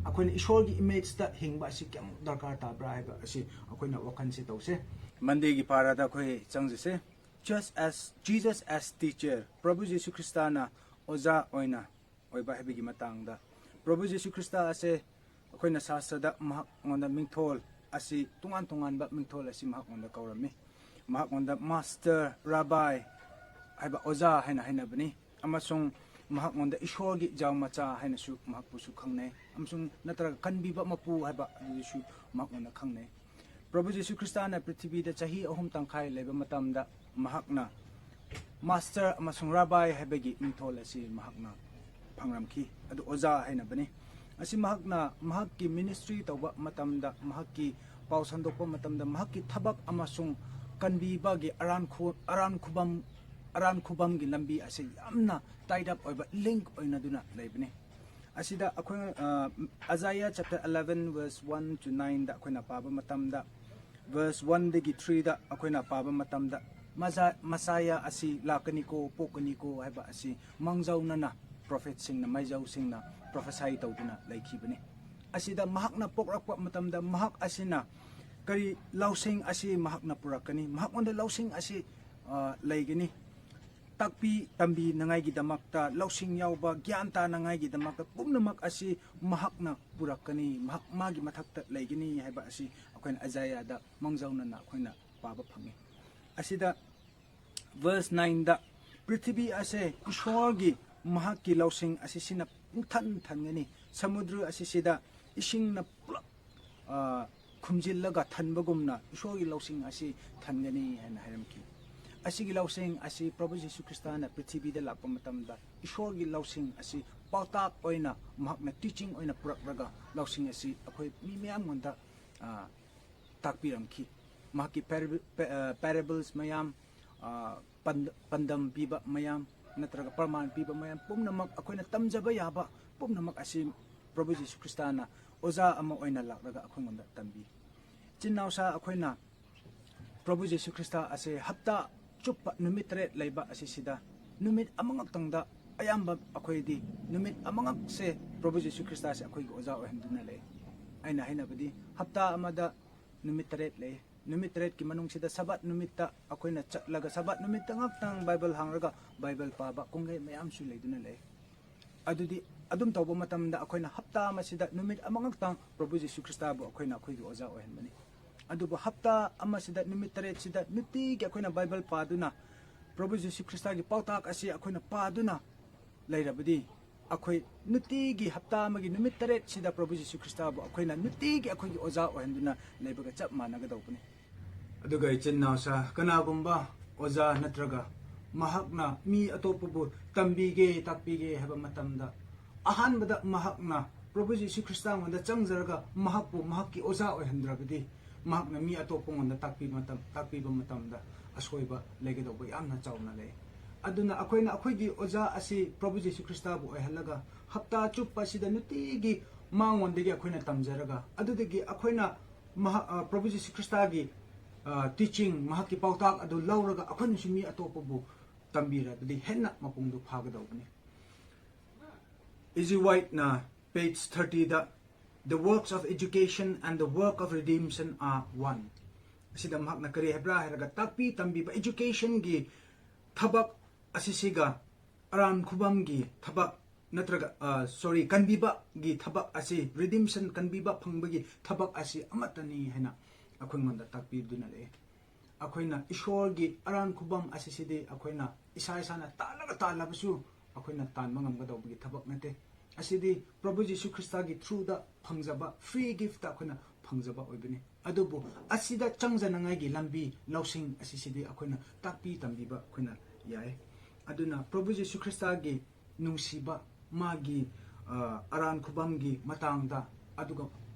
ꯑꯩꯈꯣꯏꯅ ꯏꯁꯣꯔꯒꯤ ꯏꯃꯦꯖꯇ ꯍꯤꯡꯕ ꯑꯁꯤ ꯀꯌꯥꯃꯨꯛ ꯗꯔꯀꯥꯔ ꯇꯥꯕ꯭ꯔꯥ ꯍꯥꯏꯕ ꯑꯁꯤ ꯑꯩꯈꯣꯏꯅ ꯋꯥꯈꯜꯁꯦ ꯇꯧꯁꯦ꯫ ꯃꯟꯗꯦꯒꯤ ꯄꯥꯔꯥꯗ ꯑꯩꯈꯣꯏ ꯆꯪꯖꯁꯦ꯫ Just as Jesus as teacher, ꯄ꯭ꯔꯚꯨ ꯖꯤꯁꯨ ꯈ꯭ꯔꯤꯁꯇꯥꯅ ꯑꯣꯖꯥ ꯑꯣꯏꯅ ꯑꯣꯏꯕ ꯍꯥꯏꯕꯒꯤ ꯃꯇꯥꯡꯗ, ꯄ꯭ꯔꯚꯨ ꯖꯤꯁꯨ ꯈ꯭ꯔꯤꯁꯇ ꯑꯁꯦ ꯑꯩꯈꯣꯏꯅ ꯁꯥꯁ꯭ꯔꯗ ꯃꯍꯥꯛꯉꯣꯟꯗ ꯃꯤꯡꯊꯣꯜ ꯑꯁꯤ, ꯇꯣꯉꯥꯟ ꯇꯣꯉꯥꯟꯕ ꯃꯤꯡꯊꯣꯜ ꯑꯁꯤ ꯃꯍꯥꯛꯉꯣꯟꯗ ꯀꯧꯔꯝꯃꯤ꯫ ꯃꯍꯥꯛꯉꯣꯟꯗ ꯃꯥꯁꯇꯔ, ꯔꯥꯕꯥꯏ ꯍꯥꯏꯕ, ꯑꯣꯖꯥ ꯍꯥꯏꯅ ꯍꯥꯏꯅꯕꯅꯤ꯫ ꯑꯃꯁꯨꯡ ꯃꯍꯥꯛꯉꯣꯟꯗ ꯏꯁꯣꯔꯒꯤ ꯏꯖꯥꯎ ꯃꯆꯥ ꯍꯥꯏꯅꯁꯨ ꯃꯍꯥꯛꯄꯨꯁꯨ ꯈꯪꯅꯩ, ꯑꯃꯁꯨꯡ ꯅꯠꯇ꯭ꯔꯒ ꯀꯟꯕꯤꯕ ꯃꯄꯨ ꯍꯥꯏꯕ ꯑꯗꯨꯁꯨ ꯃꯍꯥꯛꯉꯣꯟꯗ ꯈꯪꯅꯩ꯫ ꯄ꯭ꯔꯚꯨ ꯖꯤꯁꯨ ꯈ꯭ꯔꯤꯁꯇꯥꯅ ꯄ꯭ꯔꯤꯊꯤꯕꯤꯗ ꯆꯍꯤ ꯑꯍꯨꯝ ꯇꯪꯈꯥꯏ ꯂꯩꯕ ꯃꯇꯝꯗ, ꯃꯍꯥꯛꯅ ꯃꯥꯁꯇꯔ ꯑꯃꯁꯨꯡ ꯔꯥꯕꯥꯏ ꯍꯥꯏꯕꯒꯤ ꯃꯤꯡꯊꯣꯜ ꯑꯁꯤ ꯃꯍꯥꯛꯅ ꯐꯪꯂꯝꯈꯤ꯫ ꯑꯗꯨ ꯑꯣꯖꯥ ꯍꯥꯏꯅꯕꯅꯤ꯫ ꯑꯁꯤ ꯃꯍꯥꯛꯅ ꯃꯍꯥꯛꯀꯤ ꯃꯤꯅꯤꯁꯇ꯭ꯔꯤ ꯇꯧꯕ ꯃꯇꯝꯗ, ꯃꯍꯥꯛꯀꯤ ꯄꯥꯎ ꯁꯟꯗꯣꯛꯄ ꯃꯇꯝꯗ, ꯃꯍꯥꯛꯀꯤ ꯊꯕꯛ ꯑꯃꯁꯨꯡ ꯀꯟꯕꯤꯕꯒꯤ ꯑꯔꯥꯟ ꯈꯨ-, ꯑꯔꯥꯟ ꯈꯨꯕꯝ, ꯑꯔꯥꯟ ꯈꯨꯕꯝꯒꯤ ꯂꯝꯕꯤ ꯑꯁꯤ ꯌꯥꯝꯅ tied up ꯑꯣꯏꯕ, ꯂꯤꯡꯛ ꯑꯣꯏꯅꯗꯨꯅ ꯂꯩꯕꯅꯤ꯫ ꯑꯁꯤꯗ ꯑꯩꯈꯣꯏ, ꯑ, Isaiah chapter eleven verse one to nine ꯗ ꯑꯩꯈꯣꯏꯅ ꯄꯥꯕ ꯃꯇꯝꯗ, verse one ꯗꯒꯤ three ꯗ ꯑꯩꯈꯣꯏꯅ ꯄꯥꯕ ꯃꯇꯝꯗ, ꯃꯖꯥ-, ꯃꯁꯥꯌꯥ ꯑꯁꯤ ꯂꯥꯛꯀꯅꯤꯀꯣ, ꯄꯣꯛꯀꯅꯤꯀꯣ ꯍꯥꯏꯕ ꯑꯁꯤ ꯃꯥꯡꯖꯧꯅꯅ ꯄ꯭ꯔꯣꯐꯦꯠꯁꯤꯡꯅ, ꯃꯥꯏꯖꯧꯁꯤꯡꯅ ꯄ꯭ꯔꯣꯐꯦꯁꯥꯏ ꯇꯧꯗꯨꯅ ꯂꯩꯈꯤꯕꯅꯤ꯫ ꯑꯁꯤꯗ ꯃꯍꯥꯛꯅ ꯄꯣꯛꯂꯛꯄ ꯃꯇꯝꯗ ꯃꯍꯥꯛ ꯑꯁꯤꯅ ꯀꯔꯤ ꯂꯧꯁꯤꯡ ꯑꯁꯤ ꯃꯍꯥꯛꯅ ꯄꯨꯔꯛꯀꯅꯤ? ꯃꯍꯥꯛꯉꯣꯟꯗ ꯂꯧꯁꯤꯡ ꯑꯁꯤ, ꯑ, ꯂꯩꯒꯅꯤ꯫ ꯇꯥꯛꯄꯤ ꯇꯝꯕꯤꯅꯉꯥꯏꯒꯤꯗꯃꯛꯇ, ꯂꯧꯁꯤꯡ ꯌꯥꯎꯕ, ꯒ꯭ꯌꯥꯟ ꯇꯥꯅꯉꯥꯏꯒꯤꯗꯃꯛꯇ ꯄꯨꯝꯅꯃꯛ ꯑꯁꯤ ꯃꯍꯥꯛꯅ ꯄꯨꯔꯛꯀꯅꯤ, ꯃꯍꯥꯛ ꯃꯥꯒꯤ ꯃꯊꯛꯇ ꯂꯩꯒꯅꯤ ꯍꯥꯏꯕ ꯑꯁꯤ ꯑꯩꯈꯣꯏꯅ ꯑꯖꯥꯌꯥꯗ ꯃꯥꯡꯖꯧꯅꯅ ꯑꯩꯈꯣꯏꯅ ꯄꯥꯕ ꯐꯪꯉꯤ꯫ ꯑꯁꯤꯗ verse nine ꯗ, ꯄ꯭ꯔꯤꯊꯤꯕꯤ ꯑꯁꯦ ꯏꯁꯣꯔꯒꯤ, ꯃꯍꯥꯛꯀꯤ ꯂꯧꯁꯤꯡ ꯑꯁꯤꯁꯤꯅ ꯄꯨꯡꯊꯟ ꯊꯟꯒꯅꯤ, ꯁꯃꯨꯗ꯭ꯔ ꯑꯁꯤꯁꯤꯗ ꯏꯁꯤꯡꯅ ꯄꯨꯂꯞ, ꯑ, ꯈꯨꯝꯖꯤꯜꯂꯒ ꯊꯟꯕꯒꯨꯝꯅ ꯏꯁꯣꯔꯒꯤ ꯂꯧꯁꯤꯡ ꯑꯁꯤ ꯊꯟꯒꯅꯤ ꯍꯥꯏꯅ ꯍꯥꯏꯔꯝꯈꯤ꯫ ꯑꯁꯤꯒꯤ ꯂꯧꯁꯤꯡ ꯑꯁꯤ ꯄ꯭ꯔꯚꯨ ꯖꯤꯁꯨ ꯈ꯭ꯔꯤꯁꯇꯅ ꯄ꯭ꯔꯤꯊꯤꯕꯤꯗ ꯂꯥꯛꯄ ꯃꯇꯝꯗ ꯏꯁꯣꯔꯒꯤ ꯂꯧꯁꯤꯡ ꯑꯁꯤ ꯄꯥꯎꯇꯥꯛ ꯑꯣꯏꯅ ꯃꯍꯥꯛꯅ ꯇꯤꯆꯤꯡ ꯑꯣꯏꯅ ꯄꯨꯔꯛꯂꯒ ꯂꯧꯁꯤꯡ ꯑꯁꯤ ꯑꯩꯈꯣꯏ ꯃꯤ ꯃꯌꯥꯝꯉꯣꯟꯗ, ꯑ, ꯇꯥꯛꯄꯤꯔꯝꯈꯤ꯫ ꯃꯍꯥꯛꯀꯤ ꯄꯦꯔꯦꯕꯜꯁ ꯃꯌꯥꯝ, ꯑ, ꯄꯟ-, ꯄꯥꯟꯗꯝ ꯄꯤꯕ ꯃꯌꯥꯝ ꯅꯠꯇ꯭ꯔꯒ ꯄ꯭ꯔꯃꯥꯟ ꯄꯤꯕ ꯃꯌꯥꯝ ꯄꯨꯝꯅꯃꯛ ꯑꯩꯈꯣꯏꯅ ꯇꯝꯖꯕ ꯌꯥꯕ ꯄꯨꯝꯅꯃꯛ ꯑꯁꯤ ꯄ꯭ꯔꯚꯨ ꯖꯤꯁꯨ ꯈ꯭ꯔꯤꯁꯇꯅ ꯑꯣꯖꯥ ꯑꯃ ꯑꯣꯏꯅ ꯂꯥꯛꯂꯒ ꯑꯩꯈꯣꯏꯉꯣꯟꯗ ꯇꯝꯕꯤ꯫ ꯏꯆꯤꯟ ꯏꯅꯥꯎꯁꯥ, ꯑꯩꯈꯣꯏꯅ ꯄ꯭ꯔꯚꯨ ꯖꯤꯁꯨ ꯈ꯭ꯔꯤꯁꯇ ꯑꯁꯦ ꯍꯞꯇꯥ ꯆꯨꯞꯄ ꯅꯨꯃꯤꯠ ꯇꯔꯦꯠ ꯂꯩꯕ ꯑꯁꯤꯁꯤꯗ ꯅꯨꯃꯤꯠ ꯑꯃꯉꯛꯇꯪꯗ ꯑꯌꯥꯝꯕ ꯑꯩꯈꯣꯏꯗꯤ ꯅꯨꯃꯤꯠ ꯑꯃꯉꯛꯁꯦ ꯄ꯭ꯔꯚꯨ ꯖꯤꯁꯨ ꯈ꯭ꯔꯤꯁꯇꯁꯦ ꯑꯩꯈꯣꯏꯒꯤ ꯑꯣꯖꯥ ꯑꯣꯏꯍꯟꯗꯨꯅ ꯂꯩ꯫ ꯑꯩꯅ ꯍꯥꯏꯅꯕꯗꯤ ꯍꯞꯇꯥ ꯑꯃꯗ ꯅꯨꯃꯤꯠ ꯇꯔꯦꯠ ꯂꯩ꯫ ꯅꯨꯃꯤꯠ ꯇꯔꯦꯠꯀꯤ ꯃꯅꯨꯡꯁꯤꯗ ꯁꯕꯥꯠ ꯅꯨꯃꯤꯠꯇ ꯑꯩꯈꯣꯏꯅ ꯆꯠꯂꯒ ꯁꯕꯥꯠ ꯅꯨꯃꯤꯠꯇ ꯉꯥꯛꯇꯪ ꯕꯥꯏꯕꯜ ꯍꯥꯡꯂꯒ ꯕꯥꯏꯕꯜ ꯄꯥꯕ ꯀꯨꯝꯍꯩ ꯃꯌꯥꯝꯁꯨ ꯂꯩꯗꯨꯅ ꯂꯩ꯫ ꯑꯗꯨꯗꯤ ꯑꯗꯨꯝ ꯇꯧꯕ ꯃꯇꯝꯗ ꯑꯩꯈꯣꯏꯅ ꯍꯞꯇꯥ ꯑꯃꯁꯤꯗ ꯅꯨꯃꯤꯠ ꯑꯃꯉꯛꯇꯪ ꯄ꯭ꯔꯚꯨ ꯖꯤꯁꯨ ꯈ꯭ꯔꯤꯁꯇꯕꯨ ꯑꯩꯈꯣꯏꯅ ꯑꯩꯈꯣꯏꯒꯤ ꯑꯣꯖꯥ ꯑꯣꯏꯍꯟꯕꯅꯤ꯫ ꯑꯗꯨꯕꯨ ꯍꯞꯇꯥ ꯑꯃꯁꯤꯗ ꯅꯨꯃꯤꯠ ꯇꯔꯦꯠꯁꯤꯗ ꯅꯨꯡꯇꯤꯒꯤ ꯑꯩꯈꯣꯏꯅ ꯕꯥꯏꯕꯜ ꯄꯥꯗꯨꯅ ꯄ꯭ꯔꯚꯨ ꯖꯤꯁꯨ ꯈ꯭ꯔꯤꯁꯇꯒꯤ ꯄꯥꯎꯇꯥꯛ ꯑꯁꯤ ꯑꯩꯈꯣꯏꯅ ꯄꯥꯗꯨꯅ ꯂꯩꯔꯕꯗꯤ ꯑꯩꯈꯣꯏ ꯅꯨꯡꯇꯤꯒꯤ ꯍꯞꯇꯥ ꯑꯃꯒꯤ ꯅꯨꯃꯤꯠ ꯇꯔꯦꯠꯁꯤꯗ ꯄ꯭ꯔꯚꯨ ꯖꯤꯁꯨ ꯈ꯭ꯔꯤꯁꯇꯕꯨ ꯑꯩꯈꯣꯏꯅ ꯅꯨꯡꯇꯤꯒꯤ ꯑꯩꯈꯣꯏꯒꯤ ꯑꯣꯖꯥ ꯑꯣꯏꯍꯟꯗꯨꯅ ꯂꯩꯕꯒ ꯆꯞ ꯃꯥꯟꯅꯒꯗꯧꯕꯅꯤ꯫ ꯑꯗꯨꯒ ꯏꯆꯤꯟ ꯏꯅꯥꯎꯁꯥ, ꯀꯅꯥꯒꯨꯝꯕ ꯑꯣꯖꯥ ꯅꯠꯇ꯭ꯔꯒ ꯃꯍꯥꯛꯅ ꯃꯤ ꯑꯇꯣꯞꯄꯕꯨ ꯇꯝꯕꯤꯒꯦ, ꯇꯥꯛꯄꯤꯒꯦ ꯍꯥꯏꯕ ꯃꯇꯝꯗ ꯑꯍꯥꯟꯕꯗ ꯃꯍꯥꯛꯅ ꯄ꯭ꯔꯚꯨ ꯖꯤꯁꯨ ꯈ꯭ꯔꯤꯁꯇꯉꯣꯟꯗ ꯆꯪꯖꯔꯒ ꯃꯍꯥꯛꯄꯨ ꯃꯍꯥꯛꯀꯤ ꯑꯣꯖꯥ ꯑꯣꯏꯍꯟꯗ꯭ꯔꯕꯗꯤ ꯃꯍꯥꯛꯅ ꯃꯤ ꯑꯇꯣꯞꯄꯉꯣꯟꯗ ꯇꯥꯛꯄꯤꯕ ꯃꯇꯝ, ꯇꯥꯛꯄꯤꯕ ꯃꯇꯝꯗ ꯑꯁꯣꯏꯕ ꯂꯩꯒꯗꯧꯕ ꯌꯥꯝꯅ ꯆꯥꯎꯅ ꯂꯩ꯫ ꯑꯗꯨꯅ ꯑꯩꯈꯣꯏꯅ ꯑꯩꯈꯣꯏꯒꯤ ꯑꯣꯖꯥ ꯑꯁꯤ ꯄ꯭ꯔꯚꯨ ꯖꯤꯁꯨ ꯈ꯭ꯔꯤꯁꯇꯕꯨ ꯑꯣꯏꯍꯜꯂꯒ ꯍꯞꯇꯥ ꯆꯨꯞꯄ ꯑꯁꯤꯗ ꯅꯨꯡꯇꯤꯒꯤ ꯃꯉꯣꯟꯗꯒꯤ ꯑꯩꯈꯣꯏꯅ ꯇꯝꯖꯔꯒ ꯑꯗꯨꯗꯒꯤ ꯑꯩꯈꯣꯏꯅ ꯃꯍꯥꯛ, ꯑ, ꯄ꯭ꯔꯚꯨ ꯖꯤꯁꯨ ꯈ꯭ꯔꯤꯁꯇꯒꯤ, ꯑ, ꯇꯤꯆꯤꯡ, ꯃꯍꯥꯛꯀꯤ ꯄꯥꯎꯇꯥꯛ ꯑꯗꯨ ꯂꯧꯔꯒ ꯑꯩꯈꯣꯏꯅꯁꯨ ꯃꯤ ꯑꯇꯣꯞꯄꯕꯨ ꯇꯝꯕꯤꯔꯕꯗꯤ ꯍꯦꯟꯅ ꯃꯄꯨꯡꯗꯨ ꯐꯥꯒꯗꯧꯕꯅꯤ꯫ ꯏꯖꯤ ꯋꯥꯏꯠꯅ page thirtyꯗ, "The works of education and the work of redemption are one." ꯑꯁꯤꯗ ꯃꯍꯥꯛꯅ ꯀꯔꯤ ꯍꯥꯏꯕ꯭ꯔꯥ ꯍꯥꯏꯔꯒ, ꯇꯥꯛꯄꯤ ꯇꯝꯕꯤꯕ, educationꯒꯤ ꯊꯕꯛ ꯑꯁꯤꯁꯤꯒ ꯑꯔꯥꯟ ꯈꯨꯕꯝꯒꯤ ꯊꯕꯛ ꯅꯠꯇ꯭ꯔꯒ, ꯑ, sorry, ꯀꯟꯕꯤꯕꯒꯤ ꯊꯕꯛ ꯑꯁꯤ, redemption, ꯀꯟꯕꯤꯕ ꯐꯪꯕꯒꯤ ꯊꯕꯛ ꯑꯁꯤ ꯑꯃꯠꯇꯅꯤ ꯍꯥꯏꯅ ꯑꯩꯈꯣꯏꯉꯣꯟꯗ ꯇꯥꯛꯄꯤꯗꯨꯅ ꯂꯩ꯫ ꯑꯩꯈꯣꯏꯅ ꯏꯁꯣꯔꯒꯤ ꯑꯔꯥꯟ ꯈꯨꯕꯝ ꯑꯁꯤꯁꯤꯗꯤ ꯑꯩꯈꯣꯏꯅ ꯏꯁꯥ ꯏꯁꯥꯅ ꯇꯥꯜꯂꯒ ꯇꯥꯜꯂꯕꯁꯨ ꯑꯩꯈꯣꯏꯅ ꯇꯥꯟꯕ ꯉꯝꯒꯗꯧꯕꯒꯤ ꯊꯕꯛ ꯅꯠꯇꯦ꯫ ꯑꯁꯤꯗꯤ ꯄ꯭ꯔꯚꯨ ꯖꯤꯁꯨ ꯈ꯭ꯔꯤꯁꯇꯒꯤ throughꯗ ꯐꯪꯖꯕ free giftꯇ ꯑꯩꯈꯣꯏꯅ ꯐꯪꯖꯕ ꯑꯣꯏꯕꯅꯤ꯫ ꯑꯗꯨꯕꯨ ꯑꯁꯤꯗ ꯆꯪꯖꯅꯉꯥꯏꯒꯤ ꯂꯝꯕꯤ ꯂꯧꯁꯤꯡ ꯑꯁꯤꯁꯤꯗꯤ ꯑꯩꯈꯣꯏꯅ ꯇꯥꯛꯄꯤ ꯇꯝꯕꯤꯕ ꯑꯩꯈꯣꯏꯅ ꯌꯥꯏ꯫ ꯑꯗꯨꯅ ꯄ꯭ꯔꯚꯨ ꯖꯤꯁꯨ ꯈ꯭ꯔꯤꯁꯇꯒꯤ ꯅꯨꯡꯁꯤꯕ, ꯃꯥꯒꯤ, ꯑ, ꯑꯔꯥꯟ ꯈꯨꯕꯝꯒꯤ ꯃꯇꯥꯡꯗ, ꯑꯗꯨꯒ,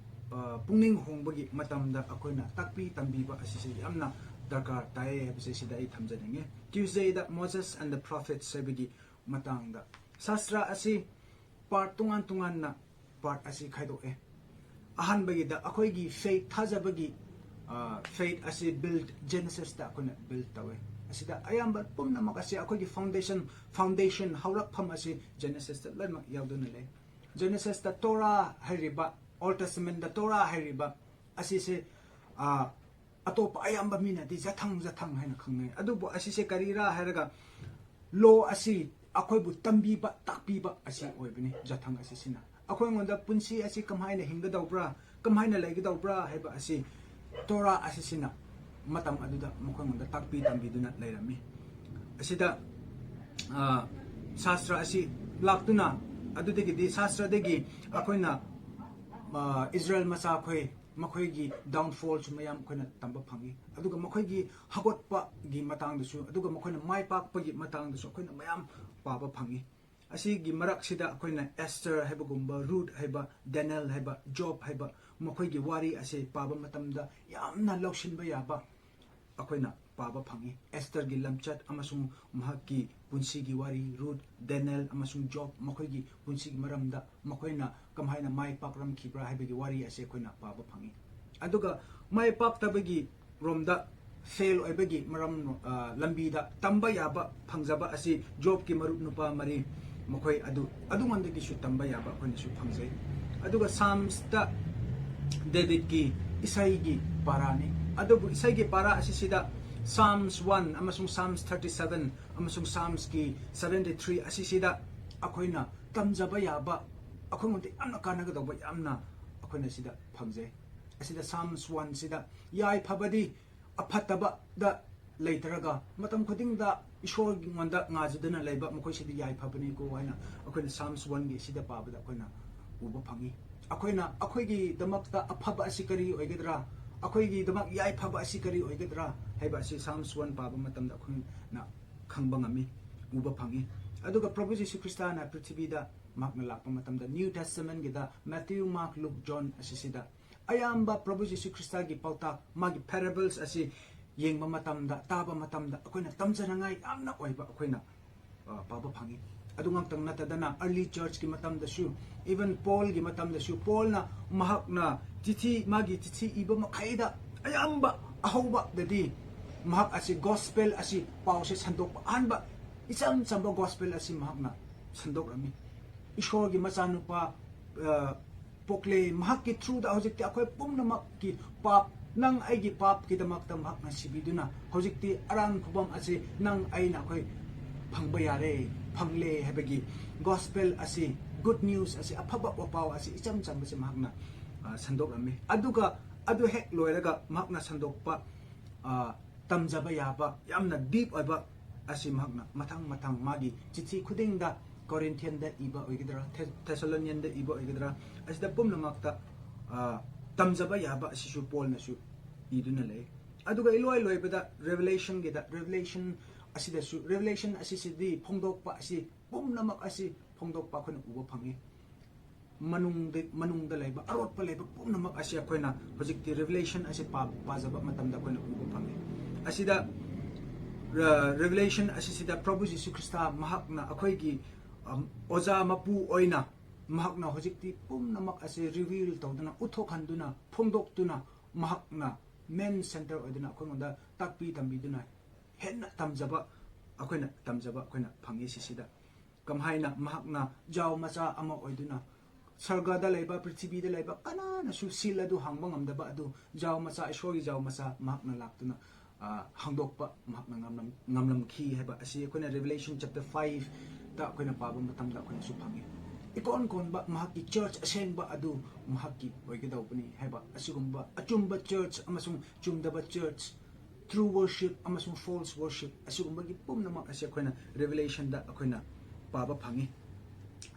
ꯑ, ꯄꯨꯛꯅꯤꯡ ꯍꯣꯡꯕꯒꯤ ꯃꯇꯝꯗ ꯑꯩꯈꯣꯏꯅ ꯇꯥꯛꯄꯤ ꯇꯝꯕꯤꯕ ꯑꯁꯤꯁꯦ ꯌꯥꯝꯅ ꯗꯔꯀꯥꯔ ꯇꯥꯏ ꯍꯥꯏꯕꯁꯦ ꯁꯤꯗ ꯑꯩ ꯊꯝꯖꯅꯤꯡꯉꯦ꯫ Tuesdayꯗ Moses and the Prophets ꯍꯥꯏꯕꯒꯤ ꯃꯇꯥꯡꯗ ꯁꯥꯁꯇ꯭ꯔ ꯑꯁꯤ part ꯇꯣꯉꯥꯟ ꯇꯣꯉꯥꯟꯅ part ꯑꯁꯤ ꯈꯥꯏꯗꯣꯛꯑꯦ꯫ ꯑꯍꯥꯟꯕꯒꯤꯗ ꯑꯩꯈꯣꯏꯒꯤ faith, ꯊꯥꯖꯕꯒꯤ, ꯑ, faith ꯑꯁꯤ build, Genesisꯇ ꯑꯩꯈꯣꯏꯅ build ꯇꯧꯋꯦ꯫ ꯑꯁꯤꯗ ꯑꯌꯥꯝꯕ ꯄꯨꯝꯅꯃꯛ ꯑꯁꯤ ꯑꯩꯈꯣꯏꯒꯤ foundation, foundation ꯍꯧꯔꯛꯐꯝ ꯑꯁꯤ Genesisꯇ ꯂꯣꯏꯅꯃꯛ ꯌꯥꯎꯗꯨꯅ ꯂꯩ꯫ Genesisꯇ Torah ꯍꯥꯏꯔꯤꯕ, Old Testamentꯇ Torah ꯍꯥꯏꯔꯤꯕ ꯑꯁꯤꯁꯦ, ꯑ, ꯑꯇꯣꯞꯄ ꯑꯌꯥꯝꯕ ꯃꯤꯅꯗꯤ ꯖꯊꯪ, ꯖꯊꯪ ꯍꯥꯏꯅ ꯈꯪꯅꯩ꯫ ꯑꯗꯨꯕꯨ ꯑꯁꯤꯁꯦ ꯀꯔꯤꯔꯥ ꯍꯥꯏꯔꯒ, law ꯑꯁꯤ ꯑꯩꯈꯣꯏꯕꯨ ꯇꯝꯕꯤꯕ, ꯇꯥꯛꯄꯤꯕ ꯑꯁꯤ ꯑꯣꯏꯕꯅꯤ꯫ ꯖꯊꯪ ꯑꯁꯤꯁꯤꯅ ꯑꯩꯈꯣꯏꯉꯣꯟꯗ ꯄꯨꯟꯁꯤ ꯑꯁꯤ ꯀꯃꯥꯏꯅ ꯍꯤꯡꯒꯗꯧꯕ꯭ꯔꯥ, ꯀꯃꯥꯏꯅ ꯂꯩꯒꯗꯧꯕ꯭ꯔꯥ ꯍꯥꯏꯕ ꯑꯁꯤ Torah ꯑꯁꯤꯁꯤꯅ ꯃꯇꯝ ꯑꯗꯨꯗ ꯃꯈꯣꯏꯉꯣꯟꯗ ꯇꯥꯛꯄꯤ ꯇꯝꯕꯤꯗꯨꯅ ꯂꯩꯔꯝꯃꯤ꯫ ꯑꯁꯤꯗ, ꯑ, ꯁꯥꯁꯇ꯭ꯔ ꯑꯁꯤ ꯂꯥꯛꯇꯨꯅ, ꯑꯗꯨꯗꯒꯤꯗꯤ ꯁꯥꯁꯇ꯭ꯔꯗꯒꯤ ꯑꯩꯈꯣꯏꯅ, ꯑ, ꯏꯁꯔꯥꯌꯦꯜ ꯃꯆꯥꯈꯣꯏ, ꯃꯈꯣꯏꯒꯤ downfallꯁꯨ ꯃꯌꯥꯝ ꯑꯩꯈꯣꯏꯅ ꯇꯝꯕ ꯐꯪꯉꯤ꯫ ꯑꯗꯨꯒ ꯃꯈꯣꯏꯒꯤ ꯍꯧꯒꯠꯄꯒꯤ ꯃꯇꯥꯡꯗꯁꯨ, ꯑꯗꯨꯒ ꯃꯈꯣꯏꯅ ꯃꯥꯏ ꯄꯥꯛꯄꯒꯤ ꯃꯇꯥꯡꯗꯁꯨ ꯑꯩꯈꯣꯏꯅ ꯃꯌꯥꯝ ꯄꯥꯕ ꯐꯪꯉꯤ꯫ ꯑꯁꯤꯒꯤ ꯃꯔꯛꯁꯤꯗ ꯑꯩꯈꯣꯏꯅ ꯑꯦꯁꯇꯔ ꯍꯥꯏꯕꯒꯨꯝꯕ, ꯔꯨꯠ ꯍꯥꯏꯕ, ꯗꯦꯅꯦꯜ ꯍꯥꯏꯕ, ꯖꯣꯕ ꯍꯥꯏꯕ, ꯃꯈꯣꯏꯒꯤ ꯋꯥꯔꯤ ꯑꯁꯤ ꯄꯥꯕ ꯃꯇꯝꯗ ꯌꯥꯝꯅ ꯂꯧꯁꯤꯟꯕ ꯌꯥꯕ ꯑꯩꯈꯣꯏꯅ ꯄꯥꯕ ꯐꯪꯉꯤ꯫ ꯑꯦꯁꯇꯔꯒꯤ ꯂꯝꯆꯠ ꯑꯃꯁꯨꯡ ꯃꯍꯥꯛꯀꯤ ꯄꯨꯟꯁꯤꯒꯤ ꯋꯥꯔꯤ, ꯔꯨꯠ, ꯗꯦꯅꯦꯜ ꯑꯃꯁꯨꯡ ꯖꯣꯕ ꯃꯈꯣꯏꯒꯤ ꯄꯨꯟꯁꯤꯒꯤ ꯃꯔꯝꯗ, ꯃꯈꯣꯏꯅ ꯀꯃꯥꯏꯅ ꯃꯥꯏ ꯄꯥꯛꯂꯝꯈꯤꯕ꯭ꯔꯥ ꯍꯥꯏꯕꯒꯤ ꯋꯥꯔꯤ ꯑꯁꯤ ꯑꯩꯈꯣꯏꯅ ꯄꯥꯕ ꯐꯪꯉꯤ꯫ ꯑꯗꯨꯒ ꯃꯥꯏ ꯄꯥꯛꯇꯕꯒꯤ ꯔꯣꯝꯗ fail ꯑꯣꯏꯕꯒꯤ ꯃꯔꯝ, ꯑ, ꯂꯝꯕꯤꯗ ꯇꯝꯕ ꯌꯥꯕ ꯐꯪꯖꯕ ꯑꯁꯤ ꯖꯣꯕꯀꯤ ꯃꯔꯨꯞ ꯅꯨꯄꯥ ꯃꯔꯤ, ꯃꯈꯣꯏ ꯑꯗꯨ, ꯑꯗꯨꯉꯣꯟꯗꯒꯤꯁꯨ ꯇꯝꯕ ꯌꯥꯕ ꯑꯩꯈꯣꯏꯅꯁꯨ ꯐꯪꯖꯩ꯫ ꯑꯗꯨꯒ ꯁꯥꯝꯁꯇ ꯗꯦꯕꯤꯠꯀꯤ ꯏꯁꯩꯒꯤ ꯄꯥꯔꯥꯅꯤ꯫ ꯑꯗꯨꯕꯨ ꯏꯁꯩꯒꯤ ꯄꯥꯔꯥ ꯑꯁꯤꯁꯤꯗ Psalms one ꯑꯃꯁꯨꯡ Psalms thirty seven ꯑꯃꯁꯨꯡ Psalmsꯀꯤ seventy three ꯑꯁꯤꯁꯤꯗ ꯑꯩꯈꯣꯏꯅ ꯇꯝꯖꯕ ꯌꯥꯕ, ꯑꯩꯈꯣꯏꯉꯣꯟꯗ ꯌꯥꯝꯅ ꯀꯥꯟꯅꯒꯗꯧꯕ ꯌꯥꯝꯅ ꯑꯩꯈꯣꯏꯅ ꯁꯤꯗ ꯐꯪꯖꯩ꯫ ꯑꯁꯤꯗ Psalms one ꯁꯤꯗ ꯌꯥꯏꯐꯕꯗꯤ ꯑꯐꯠꯇꯕꯗ ꯂꯩꯇ꯭ꯔꯒ ꯃꯇꯝ ꯈꯨꯗꯤꯡꯗ ꯏꯁꯣꯔꯉꯣꯟꯗ ꯉꯥꯖꯗꯨꯅ ꯂꯩꯕ ꯃꯈꯣꯏꯁꯤꯗꯤ ꯌꯥꯏꯐꯕꯅꯤꯀꯣ ꯍꯥꯏꯅ ꯑꯩꯈꯣꯏꯅ Psalms one ꯒꯤ ꯁꯤꯗ ꯄꯥꯕꯗ ꯑꯩꯈꯣꯏꯅ ꯎꯕ ꯐꯪꯉꯤ꯫ ꯑꯩꯈꯣꯏꯅ ꯑꯩꯈꯣꯏꯒꯤꯗꯃꯛꯇ ꯑꯐꯕ ꯑꯁꯤ ꯀꯔꯤ ꯑꯣꯏꯒꯗ꯭ꯔꯥ, ꯑꯩꯈꯣꯏꯒꯤꯗꯃꯛ ꯌꯥꯏꯐꯕ ꯑꯁꯤ ꯀꯔꯤ ꯑꯣꯏꯒꯗ꯭ꯔꯥ ꯍꯥꯏꯕ ꯑꯁꯤ Psalms one ꯄꯥꯕ ꯃꯇꯝꯗ ꯑꯩꯈꯣꯏꯅ ꯈꯪꯕ ꯉꯝꯃꯤ, ꯎꯕ ꯐꯪꯉꯤ꯫ ꯑꯗꯨꯒ ꯄ꯭ꯔꯚꯨ ꯖꯤꯁꯨ ꯈ꯭ꯔꯤꯁꯇꯥꯅ ꯄ꯭ꯔꯤꯊꯤꯕꯤꯗ ꯃꯍꯥꯛꯅ ꯂꯥꯛꯄ ꯃꯇꯝꯗ New Testament ꯒꯤꯗ Matthew, Mark, Luke, John ꯑꯁꯤꯁꯤꯗ ꯑꯌꯥꯝꯕ ꯄ꯭ꯔꯚꯨ ꯖꯤꯁꯨ ꯈ꯭ꯔꯤꯁꯇꯥꯒꯤ ꯄꯥꯎꯇꯥꯛ, ꯃꯥꯒꯤ parables ꯑꯁꯤ ꯌꯦꯡꯕ ꯃꯇꯝꯗ, ꯇꯥꯕ ꯃꯇꯝꯗ ꯑꯩꯈꯣꯏꯅ ꯇꯝꯖꯅꯉꯥꯏ ꯌꯥꯝꯅ ꯑꯣꯏꯕ ꯑꯩꯈꯣꯏꯅ ꯑ, ꯄꯥꯕ ꯐꯪꯉꯤ꯫ ꯑꯗꯨ ꯉꯥꯛꯇꯪ ꯅꯠꯇꯗꯅ early church ꯀꯤ ꯃꯇꯝꯗꯁꯨ, even Paul ꯒꯤ ꯃꯇꯝꯗꯁꯨ, Paul ꯅ ꯃꯍꯥꯛꯅ ꯆꯤꯊꯤ, ꯃꯥꯒꯤ ꯆꯤꯊꯤ ꯏꯕ ꯃꯈꯩꯗ ꯑꯌꯥꯝꯕ ꯑꯍꯧꯕꯗꯗꯤ ꯃꯍꯥꯛ ꯑꯁꯤ gospel ꯑꯁꯤ ꯄꯥꯎꯁꯦ ꯁꯟꯗꯣꯛꯄ, ꯑꯍꯥꯟꯕ ꯏꯆꯝ ꯆꯝꯕ gospel ꯑꯁꯤ ꯃꯍꯥꯛꯅ ꯁꯟꯗꯣꯛꯂꯝꯃꯤ꯫ ꯏꯁꯣꯔꯒꯤ ꯃꯆꯥꯅꯨꯄꯥ, ꯑ, ꯄꯣꯛꯂꯦ꯫ ꯃꯍꯥꯛꯀꯤ through ꯗ ꯍꯧꯖꯤꯛꯇꯤ ꯑꯩꯈꯣꯏ ꯄꯨꯝꯅꯃꯛꯀꯤ ꯄꯥꯞ, ꯅꯪ ꯑꯩꯒꯤ ꯄꯥꯞꯀꯤꯗꯃꯛꯇ ꯃꯍꯥꯛꯅ ꯁꯤꯕꯤꯗꯨꯅ ꯍꯧꯖꯤꯛꯇꯤ ꯑꯔꯥꯟ ꯈꯨꯕꯝ ꯑꯁꯤ ꯅꯪ ꯑꯩꯅ ꯑꯩꯈꯣꯏ ꯐꯪꯕ ꯌꯥꯔꯦ, ꯐꯪꯂꯦ ꯍꯥꯏꯕꯒꯤ gospel ꯑꯁꯤ, good news ꯑꯁꯤ, ꯑꯐꯕ ꯄꯥꯎ ꯑꯁꯤ ꯏꯆꯝ ꯆꯝꯕꯁꯤ ꯃꯍꯥꯛꯅ, ꯑ, ꯁꯟꯗꯣꯛꯂꯝꯃꯤ꯫ ꯑꯗꯨꯒ ꯑꯗꯨ ꯍꯦꯛ ꯂꯣꯏꯔꯒ ꯃꯍꯥꯛꯅ ꯁꯟꯗꯣꯛꯄ, ꯑ, ꯇꯝꯖꯕ ꯌꯥꯕ ꯌꯥꯝꯅ deep ꯑꯣꯏꯕ ꯑꯁꯤ ꯃꯍꯥꯛꯅ ꯃꯊꯪ ꯃꯊꯪ ꯃꯥꯒꯤ ꯆꯤꯊꯤ ꯈꯨꯗꯤꯡꯗ, Corinthian ꯗ ꯏꯕ ꯑꯣꯏꯒꯗ꯭ꯔꯥ, Thessalonian ꯗ ꯏꯕ ꯑꯣꯏꯒꯗ꯭ꯔꯥ, ꯑꯁꯤꯗ ꯄꯨꯝꯅꯃꯛꯇ, ꯑ, ꯇꯝꯖꯕ ꯌꯥꯕ ꯑꯁꯤꯁꯨ Paul ꯅꯁꯨ ꯏꯗꯨꯅ ꯂꯩ꯫ ꯑꯗꯨꯒ ꯏꯂꯣꯏ ꯂꯣꯏꯕꯗ Revelation ꯒꯤꯗ, Revelation ꯑꯁꯤꯗꯁꯨ, Revelation ꯑꯁꯤꯁꯤꯗꯤ ꯐꯣꯡꯗꯣꯛꯄ ꯑꯁꯤ, ꯄꯨꯝꯅꯃꯛ ꯑꯁꯤ ꯐꯣꯡꯗꯣꯛꯄ ꯑꯩꯈꯣꯏꯅ ꯎꯕ ꯐꯪꯉꯤ꯫ ꯃꯅꯨꯡꯗ, ꯃꯅꯨꯡꯗ ꯂꯩꯕ, ꯑꯔꯣꯠꯄ ꯂꯩꯕ ꯄꯨꯝꯅꯃꯛ ꯑꯁꯤ ꯑꯩꯈꯣꯏꯅ ꯍꯧꯖꯤꯛꯇꯤ Revelation ꯑꯁꯤ ꯄꯥ-, ꯄꯥꯖꯕ ꯃꯇꯝꯗ ꯑꯩꯈꯣꯏꯅ ꯎꯕ ꯐꯪꯉꯤ꯫ ꯑꯁꯤꯗ, ꯔ-, Revelation ꯑꯁꯤꯁꯤꯗ ꯄ꯭ꯔꯚꯨ ꯖꯤꯁꯨ ꯈ꯭ꯔꯤꯁꯇ ꯃꯍꯥꯛꯅ ꯑꯩꯈꯣꯏꯒꯤ, ꯑꯝ, ꯑꯣꯖꯥ ꯃꯄꯨ ꯑꯣꯏꯅ ꯃꯍꯥꯛꯅ ꯍꯧꯖꯤꯛꯇꯤ ꯄꯨꯝꯅꯃꯛ ꯑꯁꯤ reveal ꯇꯧꯗꯨꯅ, ꯎꯠꯊꯣꯛꯍꯟꯗꯨꯅ, ꯐꯣꯡꯗꯣꯛꯇꯨꯅ, ꯃꯍꯥꯛꯅ main center ꯑꯣꯏꯗꯨꯅ ꯑꯩꯈꯣꯏꯉꯣꯟꯗ ꯇꯥꯛꯄꯤ ꯇꯝꯕꯤꯗꯨꯅ ꯍꯦꯟꯅ ꯇꯝꯖꯕ, ꯑꯩꯈꯣꯏꯅ ꯇꯝꯖꯕ ꯑꯩꯈꯣꯏꯅ ꯐꯪꯉꯤ ꯁꯤꯁꯤꯗ꯫ ꯀꯝꯍꯥꯏꯅ ꯃꯍꯥꯛꯅ ꯖꯥꯎ ꯃꯆꯥ ꯑꯃ ꯑꯣꯏꯗꯨꯅ, ꯁꯔꯒꯗ ꯂꯩꯕ, ꯄ꯭ꯔꯤꯊꯤꯕꯤꯗ ꯂꯩꯕ ꯀꯅꯥꯅꯁꯨ seal ꯑꯗꯨ ꯍꯥꯡꯕ ꯉꯝꯗꯕ ꯑꯗꯨ ꯖꯥꯎ ꯃꯆꯥ, ꯏꯁꯣꯔꯒꯤ ꯖꯥꯎ ꯃꯆꯥ ꯃꯍꯥꯛꯅ ꯂꯥꯛꯇꯨꯅ, ꯑ, ꯍꯥꯡꯗꯣꯛꯄ ꯃꯍꯥꯛꯅ ꯉꯝꯂꯝ-, ꯉꯝꯂꯝꯈꯤ ꯍꯥꯏꯕ ꯑꯁꯤ ꯑꯩꯈꯣꯏꯅ Revelation chapter five ꯗ ꯑꯩꯈꯣꯏꯅ ꯄꯥꯕ ꯃꯇꯝꯗ ꯑꯩꯈꯣꯏꯅꯁꯨ ꯐꯪꯉꯤ꯫ ꯏꯀꯣꯟ ꯀꯣꯟꯕ ꯃꯍꯥꯛꯀꯤ church ꯑꯁꯦꯡꯕ ꯑꯗꯨ ꯃꯍꯥꯛꯀꯤ ꯑꯣꯏꯒꯗꯧꯕꯅꯤ ꯍꯥꯏꯕ ꯑꯁꯤꯒꯨꯝꯕ ꯑꯆꯨꯝꯕ church ꯑꯃꯁꯨꯡ ꯆꯨꯝꯗꯕ church, true worship ꯑꯃꯁꯨꯡ false worship, ꯑꯁꯤꯒꯨꯝꯕꯒꯤ ꯄꯨꯝꯅꯃꯛ ꯑꯁꯤ ꯑꯩꯈꯣꯏꯅ Revelation ꯗ ꯑꯩꯈꯣꯏꯅ ꯄꯥꯕ ꯐꯪꯉꯤ꯫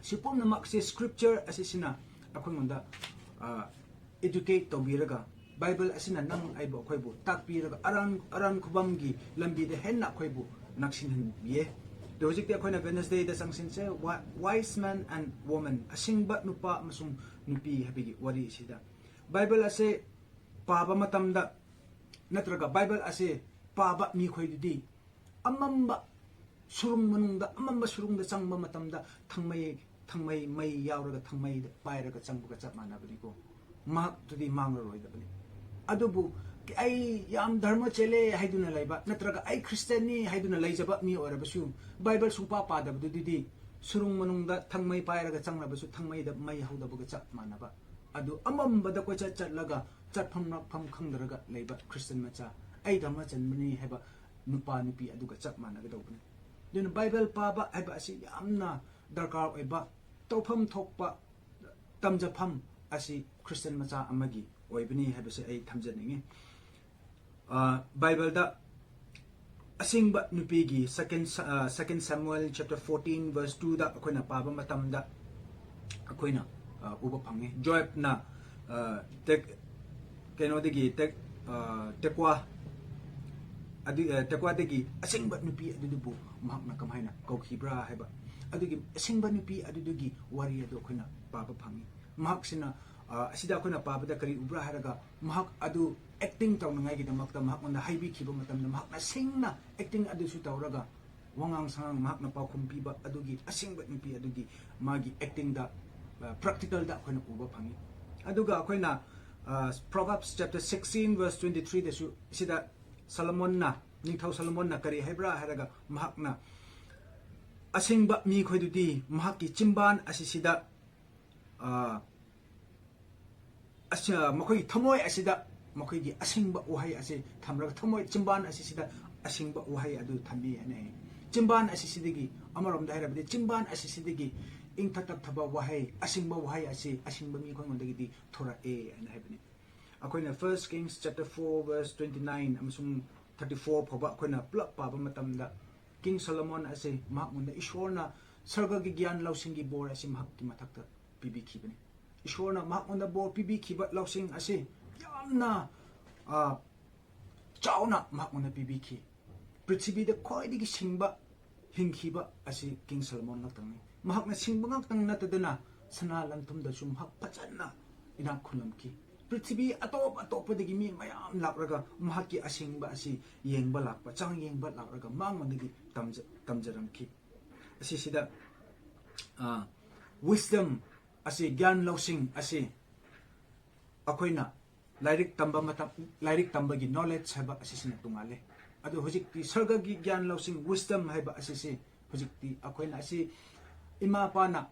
ꯁꯤ ꯄꯨꯝꯅꯃꯛꯁꯦ scripture ꯑꯁꯤꯁꯤꯅ ꯑꯩꯈꯣꯏꯉꯣꯟꯗ ꯑꯦꯗ꯭ꯌꯨꯀꯦꯠ ꯇꯧꯕꯤꯔꯒ, ꯕꯥꯏꯕꯜ ꯑꯁꯤꯅ ꯅꯪ ꯑꯩꯕꯨ, ꯑꯩꯈꯣꯏꯕꯨ ꯇꯥꯛꯄꯤꯔꯒ, ꯑꯔꯥꯟ ꯑꯔꯥꯟ ꯈꯨꯕꯝꯒꯤ ꯂꯝꯕꯤꯗ ꯍꯦꯟꯅ ꯑꯩꯈꯣꯏꯕꯨ ꯅꯛꯁꯤꯟꯍꯟꯕꯤꯌꯦ꯫ ꯑꯗꯣ ꯍꯧꯖꯤꯛꯇꯤ ꯑꯩꯈꯣꯏꯅ ꯋꯦꯅꯁꯗꯦꯗ ꯆꯪꯁꯤꯟꯁꯦ, ꯋꯥꯏꯁ ꯃꯦꯟ ꯑꯦꯟ ꯋꯣꯃꯟ, ꯑꯁꯤꯡꯕ ꯅꯨꯄꯥ ꯑꯃꯁꯨꯡ ꯅꯨꯄꯤ ꯍꯥꯏꯕꯒꯤ ꯋꯥꯔꯤ ꯑꯁꯤꯗ꯫ ꯕꯥꯏꯕꯜ ꯑꯁꯦ ꯄꯥꯕ ꯃꯇꯝꯗ ꯅꯠꯇ꯭ꯔꯒ ꯕꯥꯏꯕꯜ ꯑꯁꯦ ꯄꯥꯕ ꯃꯤꯈꯣꯏꯗꯨꯗꯤ ꯑꯃꯝꯕ ꯁꯨꯔꯨꯡ ꯃꯅꯨꯡꯗ, ꯑꯃꯝꯕ ꯁꯨꯔꯨꯡꯗ ꯆꯪꯕ ꯃꯇꯝꯗ ꯊꯪꯃꯩ ꯊꯪꯃꯩ ꯃꯩ ꯌꯥꯎꯔꯒ ꯊꯪꯃꯩꯗ ꯄꯥꯏꯔꯒ ꯆꯪꯕꯒ ꯆꯞ ꯃꯥꯟꯅꯕꯅꯤꯀꯣ꯫ ꯃꯍꯥꯛꯇꯨꯗꯤ ꯃꯥꯡꯂꯔꯣꯏꯗꯕꯅꯤ꯫ ꯑꯗꯨꯕꯨ ꯑꯩ ꯌꯥꯝ ꯙꯔꯃ ꯆꯦꯜꯂꯦ ꯍꯥꯏꯗꯨꯅ ꯂꯩꯕ, ꯅꯠꯇ꯭ꯔꯒ ꯑꯩ ꯈ꯭ꯔꯤꯁꯇꯤꯌꯥꯟꯅꯤ ꯍꯥꯏꯗꯨꯅ ꯂꯩꯖꯕ ꯃꯤ ꯑꯣꯏꯔꯕꯁꯨ, ꯕꯥꯏꯕꯜ ꯁꯨꯡꯄꯥ ꯄꯥꯗꯕꯗꯨꯗꯤ ꯁꯨꯔꯨꯡ ꯃꯅꯨꯡꯗ ꯊꯪꯃꯩ ꯄꯥꯏꯔꯒ ꯆꯪꯂꯕꯁꯨ ꯊꯪꯃꯩꯗ ꯃꯩ ꯍꯧꯗꯕꯒ ꯆꯞ ꯃꯥꯟꯅꯕ꯫ ꯑꯗꯨ ꯑꯃꯝꯕꯗ ꯀꯣꯏꯆꯠ ꯆꯠꯂꯒ ꯆꯠꯐꯝ ꯂꯥꯛꯐꯝ ꯈꯪꯗ꯭ꯔꯒ ꯂꯩꯕ ꯈ꯭ꯔꯤꯁꯇꯤꯌꯥꯟ ꯃꯆꯥ, ꯑꯩ ꯙꯔꯃ ꯆꯟꯕꯅꯤ ꯍꯥꯏꯕ ꯅꯨꯄꯥ ꯅꯨꯄꯤ ꯑꯗꯨꯒ ꯆꯞ ꯃꯥꯟꯅꯒꯗꯧꯕꯅꯤ꯫ ꯑꯗꯨꯅ ꯕꯥꯏꯕꯜ ꯄꯥꯕ ꯍꯥꯏꯕ ꯑꯁꯤ ꯌꯥꯝꯅ ꯗꯔꯀꯥꯔ ꯑꯣꯏꯕ, ꯇꯧꯐꯝ ꯊꯣꯛꯄ ꯇꯝꯖꯐꯝ ꯑꯁꯤ ꯈ꯭ꯔꯤꯁꯇꯤꯌꯥꯟ ꯃꯆꯥ ꯑꯃꯒꯤ ꯑꯣꯏꯕꯅꯤ ꯍꯥꯏꯕꯁꯦ ꯑꯩ ꯊꯝꯖꯅꯤꯡꯉꯤ꯫ ꯑ, ꯕꯥꯏꯕꯜꯗ ꯑꯁꯦꯡꯕ ꯅꯨꯄꯤꯒꯤ second, ꯑ, Second Samuel chapter fourteen verse two ꯗ ꯑꯩꯈꯣꯏꯅ ꯄꯥꯕ ꯃꯇꯝꯗ ꯑꯩꯈꯣꯏꯅ, ꯑ, ꯎꯕ ꯐꯪꯉꯤ꯫ ꯖꯣꯌꯦꯕꯅ, ꯑ, ꯇꯦꯛ-, ꯀꯩꯅꯣꯗꯒꯤ ꯇꯦꯛ-, ꯑ, ꯇꯦꯀ꯭ꯋꯥ ꯑꯗꯨ, ꯑ, ꯇꯦꯀ꯭ꯋꯥꯗꯒꯤ ꯑꯁꯦꯡꯕ ꯅꯨꯄꯤ ꯑꯗꯨꯗꯨꯕꯨ ꯃꯍꯥꯛꯅ ꯀꯃꯥꯏꯅ ꯀꯧꯈꯤꯕ꯭ꯔꯥ ꯍꯥꯏꯕ, ꯑꯗꯨꯒꯤ ꯑꯁꯦꯡꯕ ꯅꯨꯄꯤ ꯑꯗꯨꯗꯨꯒꯤ ꯋꯥꯔꯤ ꯑꯗꯨ ꯑꯩꯈꯣꯏꯅ ꯄꯥꯕ ꯐꯪꯉꯤ꯫ ꯃꯍꯥꯛꯁꯤꯅ, ꯑ, ꯑꯁꯤꯗ ꯑꯩꯈꯣꯏꯅ ꯄꯥꯕꯗ ꯀꯔꯤ ꯎꯕ꯭ꯔꯥ ꯍꯥꯏꯔꯒ, ꯃꯍꯥꯛ ꯑꯗꯨ ꯑꯦꯛꯇꯤꯡ ꯇꯧꯅꯉꯥꯏꯒꯤꯗꯃꯛꯇ ꯃꯍꯥꯛꯉꯣꯟꯗ ꯍꯥꯏꯕꯤꯈꯤꯕ ꯃꯇꯝꯗ ꯃꯍꯥꯛꯅ ꯁꯦꯡꯅ ꯑꯦꯛꯇꯤꯡ ꯑꯗꯨꯁꯨ ꯇꯧꯔꯒ, ꯋꯥꯉꯥꯡ ꯁꯉꯥꯡ ꯃꯍꯥꯛꯅ ꯄꯥꯎꯈꯨꯝ ꯄꯤꯕ ꯑꯗꯨꯒꯤ ꯑꯁꯦꯡꯕ ꯅꯨꯄꯤ ꯑꯗꯨꯒꯤ ꯃꯥꯒꯤ ꯑꯦꯛꯇꯤꯡꯗ, ꯑ, ꯄ꯭ꯔꯦꯛꯇꯤꯀꯦꯜꯗ ꯑꯩꯈꯣꯏꯅ ꯎꯕ ꯐꯪꯉꯤ꯫ ꯑꯗꯨꯒ ꯑꯩꯈꯣꯏꯅ, ꯑ, Proverbs chapter sixteen verse twenty-three ꯗꯁꯨ ꯁꯤꯗ ꯁꯣꯂꯣꯃꯣꯟꯅ, ꯅꯤꯡꯊꯧ ꯁꯣꯂꯣꯃꯣꯟꯅ ꯀꯔꯤ ꯍꯥꯏꯕ꯭ꯔꯥ ꯍꯥꯏꯔꯒ, ꯃꯍꯥꯛꯅ ꯑꯁꯦꯡꯕ ꯃꯤꯈꯣꯏꯗꯨꯗꯤ ꯃꯍꯥꯛꯀꯤ ꯆꯤꯝꯕꯥꯟ ꯑꯁꯤꯁꯤꯗ, ꯑ, ꯑꯁ-, ꯃꯈꯣꯏꯒꯤ ꯊꯃꯣꯏ ꯑꯁꯤꯗ ꯃꯈꯣꯏꯒꯤ ꯑꯁꯦꯡꯕ ꯋꯥꯍꯩ ꯑꯁꯤ ꯊꯝꯂꯒ, ꯊꯃꯣꯏ ꯆꯤꯝꯕꯥꯟ ꯑꯁꯤꯁꯤꯗ ꯑꯁꯦꯡꯕ ꯋꯥꯍꯩ ꯑꯗꯨ ꯊꯝꯃꯤ ꯍꯥꯏꯅ ꯍꯥꯏ꯫ ꯆꯤꯝꯕꯥꯟ ꯑꯁꯤꯁꯤꯗꯒꯤ, ꯑꯃꯔꯣꯝꯗ ꯍꯥꯏꯔꯕꯗꯤ, ꯆꯤꯝꯕꯥꯟ ꯑꯁꯤꯁꯤꯗꯒꯤ ꯏꯪ ꯇꯞ ꯇꯞꯊꯕ ꯋꯥꯍꯩ, ꯑꯁꯦꯡꯕ ꯋꯥꯍꯩ ꯑꯁꯤ ꯑꯁꯦꯡꯕ ꯃꯤꯈꯣꯏꯉꯣꯟꯗꯒꯤꯗꯤ ꯊꯣꯔꯛꯑꯦ ꯍꯥꯏꯅ ꯍꯥꯏꯕꯅꯤ꯫ ꯑꯩꯈꯣꯏꯅ First Kings chapter four verse twenty-nine ꯑꯃꯁꯨꯡ thirty-four ꯐꯥꯎꯕ ꯑꯩꯈꯣꯏꯅ ꯄꯨꯂꯞ ꯄꯥꯕ ꯃꯇꯝꯗ, ꯀꯤꯡ ꯁꯣꯂꯣꯃꯣꯟ ꯑꯁꯤ ꯃꯍꯥꯛꯉꯣꯟꯗ ꯏꯁꯣꯔꯅ ꯁꯔꯒꯒꯤ ꯒ꯭ꯌꯥꯟ ꯂꯧꯁꯤꯡꯒꯤ ꯕꯣꯔ ꯑꯁꯤ ꯃꯍꯥꯛꯀꯤ ꯃꯊꯛꯇ ꯄꯤꯕꯤꯈꯤꯕꯅꯤ꯫ ꯏꯁꯣꯔꯅ ꯃꯍꯥꯛꯉꯣꯟꯗ ꯕꯣꯔ ꯄꯤꯕꯤꯈꯤꯕ ꯂꯧꯁꯤꯡ ꯑꯁꯤ ꯌꯥꯝꯅ, ꯑ, ꯆꯥꯎꯅ ꯃꯍꯥꯛꯉꯣꯟꯗ ꯄꯤꯕꯤꯈꯤ꯫ ꯄ꯭ꯔꯤꯊꯤꯕꯤꯗ ꯈ꯭ꯋꯥꯏꯗꯒꯤ ꯁꯤꯡꯕ ꯍꯤꯡꯈꯤꯕ ꯑꯁꯤ ꯀꯤꯡ ꯁꯣꯂꯣꯃꯣꯟ ꯉꯥꯛꯇꯪꯅꯤ꯫ ꯃꯍꯥꯛꯅ ꯁꯤꯡꯕ ꯉꯥꯛꯇꯪ ꯅꯠꯇꯗꯅ ꯁꯅꯥ ꯂꯟ ꯊꯨꯝꯗꯁꯨ ꯃꯍꯥꯛ ꯐꯖꯅ ꯏꯅꯥꯛ ꯈꯨꯜꯂꯝꯈꯤ꯫ ꯄ꯭ꯔꯤꯊꯤꯕꯤ ꯑꯇꯣꯞ ꯑꯇꯣꯞꯄꯗꯒꯤ ꯃꯤ ꯃꯌꯥꯝ ꯂꯥꯛꯂꯒ ꯃꯍꯥꯛꯀꯤ ꯑꯁꯤꯡꯕ ꯑꯁꯤ ꯌꯦꯡꯕ ꯂꯥꯛꯄ, ꯆꯥꯡ ꯌꯦꯡꯕ ꯂꯥꯛꯂꯒ ꯃꯉꯣꯟꯗꯒꯤ ꯇꯝꯖ-, ꯇꯝꯖꯔꯝꯈꯤ꯫ ꯑꯁꯤꯁꯤꯗ, ꯑ, wisdom ꯑꯁꯤ, ꯒ꯭ꯌꯥꯟ ꯂꯧꯁꯤꯡ ꯑꯁꯤ ꯑꯩꯈꯣꯏꯅ ꯂꯥꯏꯔꯤꯛ ꯇꯝꯕ ꯃꯇꯝ, ꯂꯥꯏꯔꯤꯛ ꯇꯝꯕꯒꯤ knowledge ꯍꯥꯏꯕ ꯑꯁꯤꯁꯤꯅ ꯇꯣꯉꯥꯜꯂꯦ꯫ ꯑꯗꯨ ꯍꯧꯖꯤꯛꯇꯤ ꯁꯔꯒꯒꯤ ꯒ꯭ꯌꯥꯟ ꯂꯧꯁꯤꯡ, wisdom ꯍꯥꯏꯕ ꯑꯁꯤꯁꯤ ꯍꯧꯖꯤꯛꯇꯤ ꯑꯩꯈꯣꯏꯅ ꯑꯁꯤ ꯏꯃꯥ ꯏꯄꯥꯅ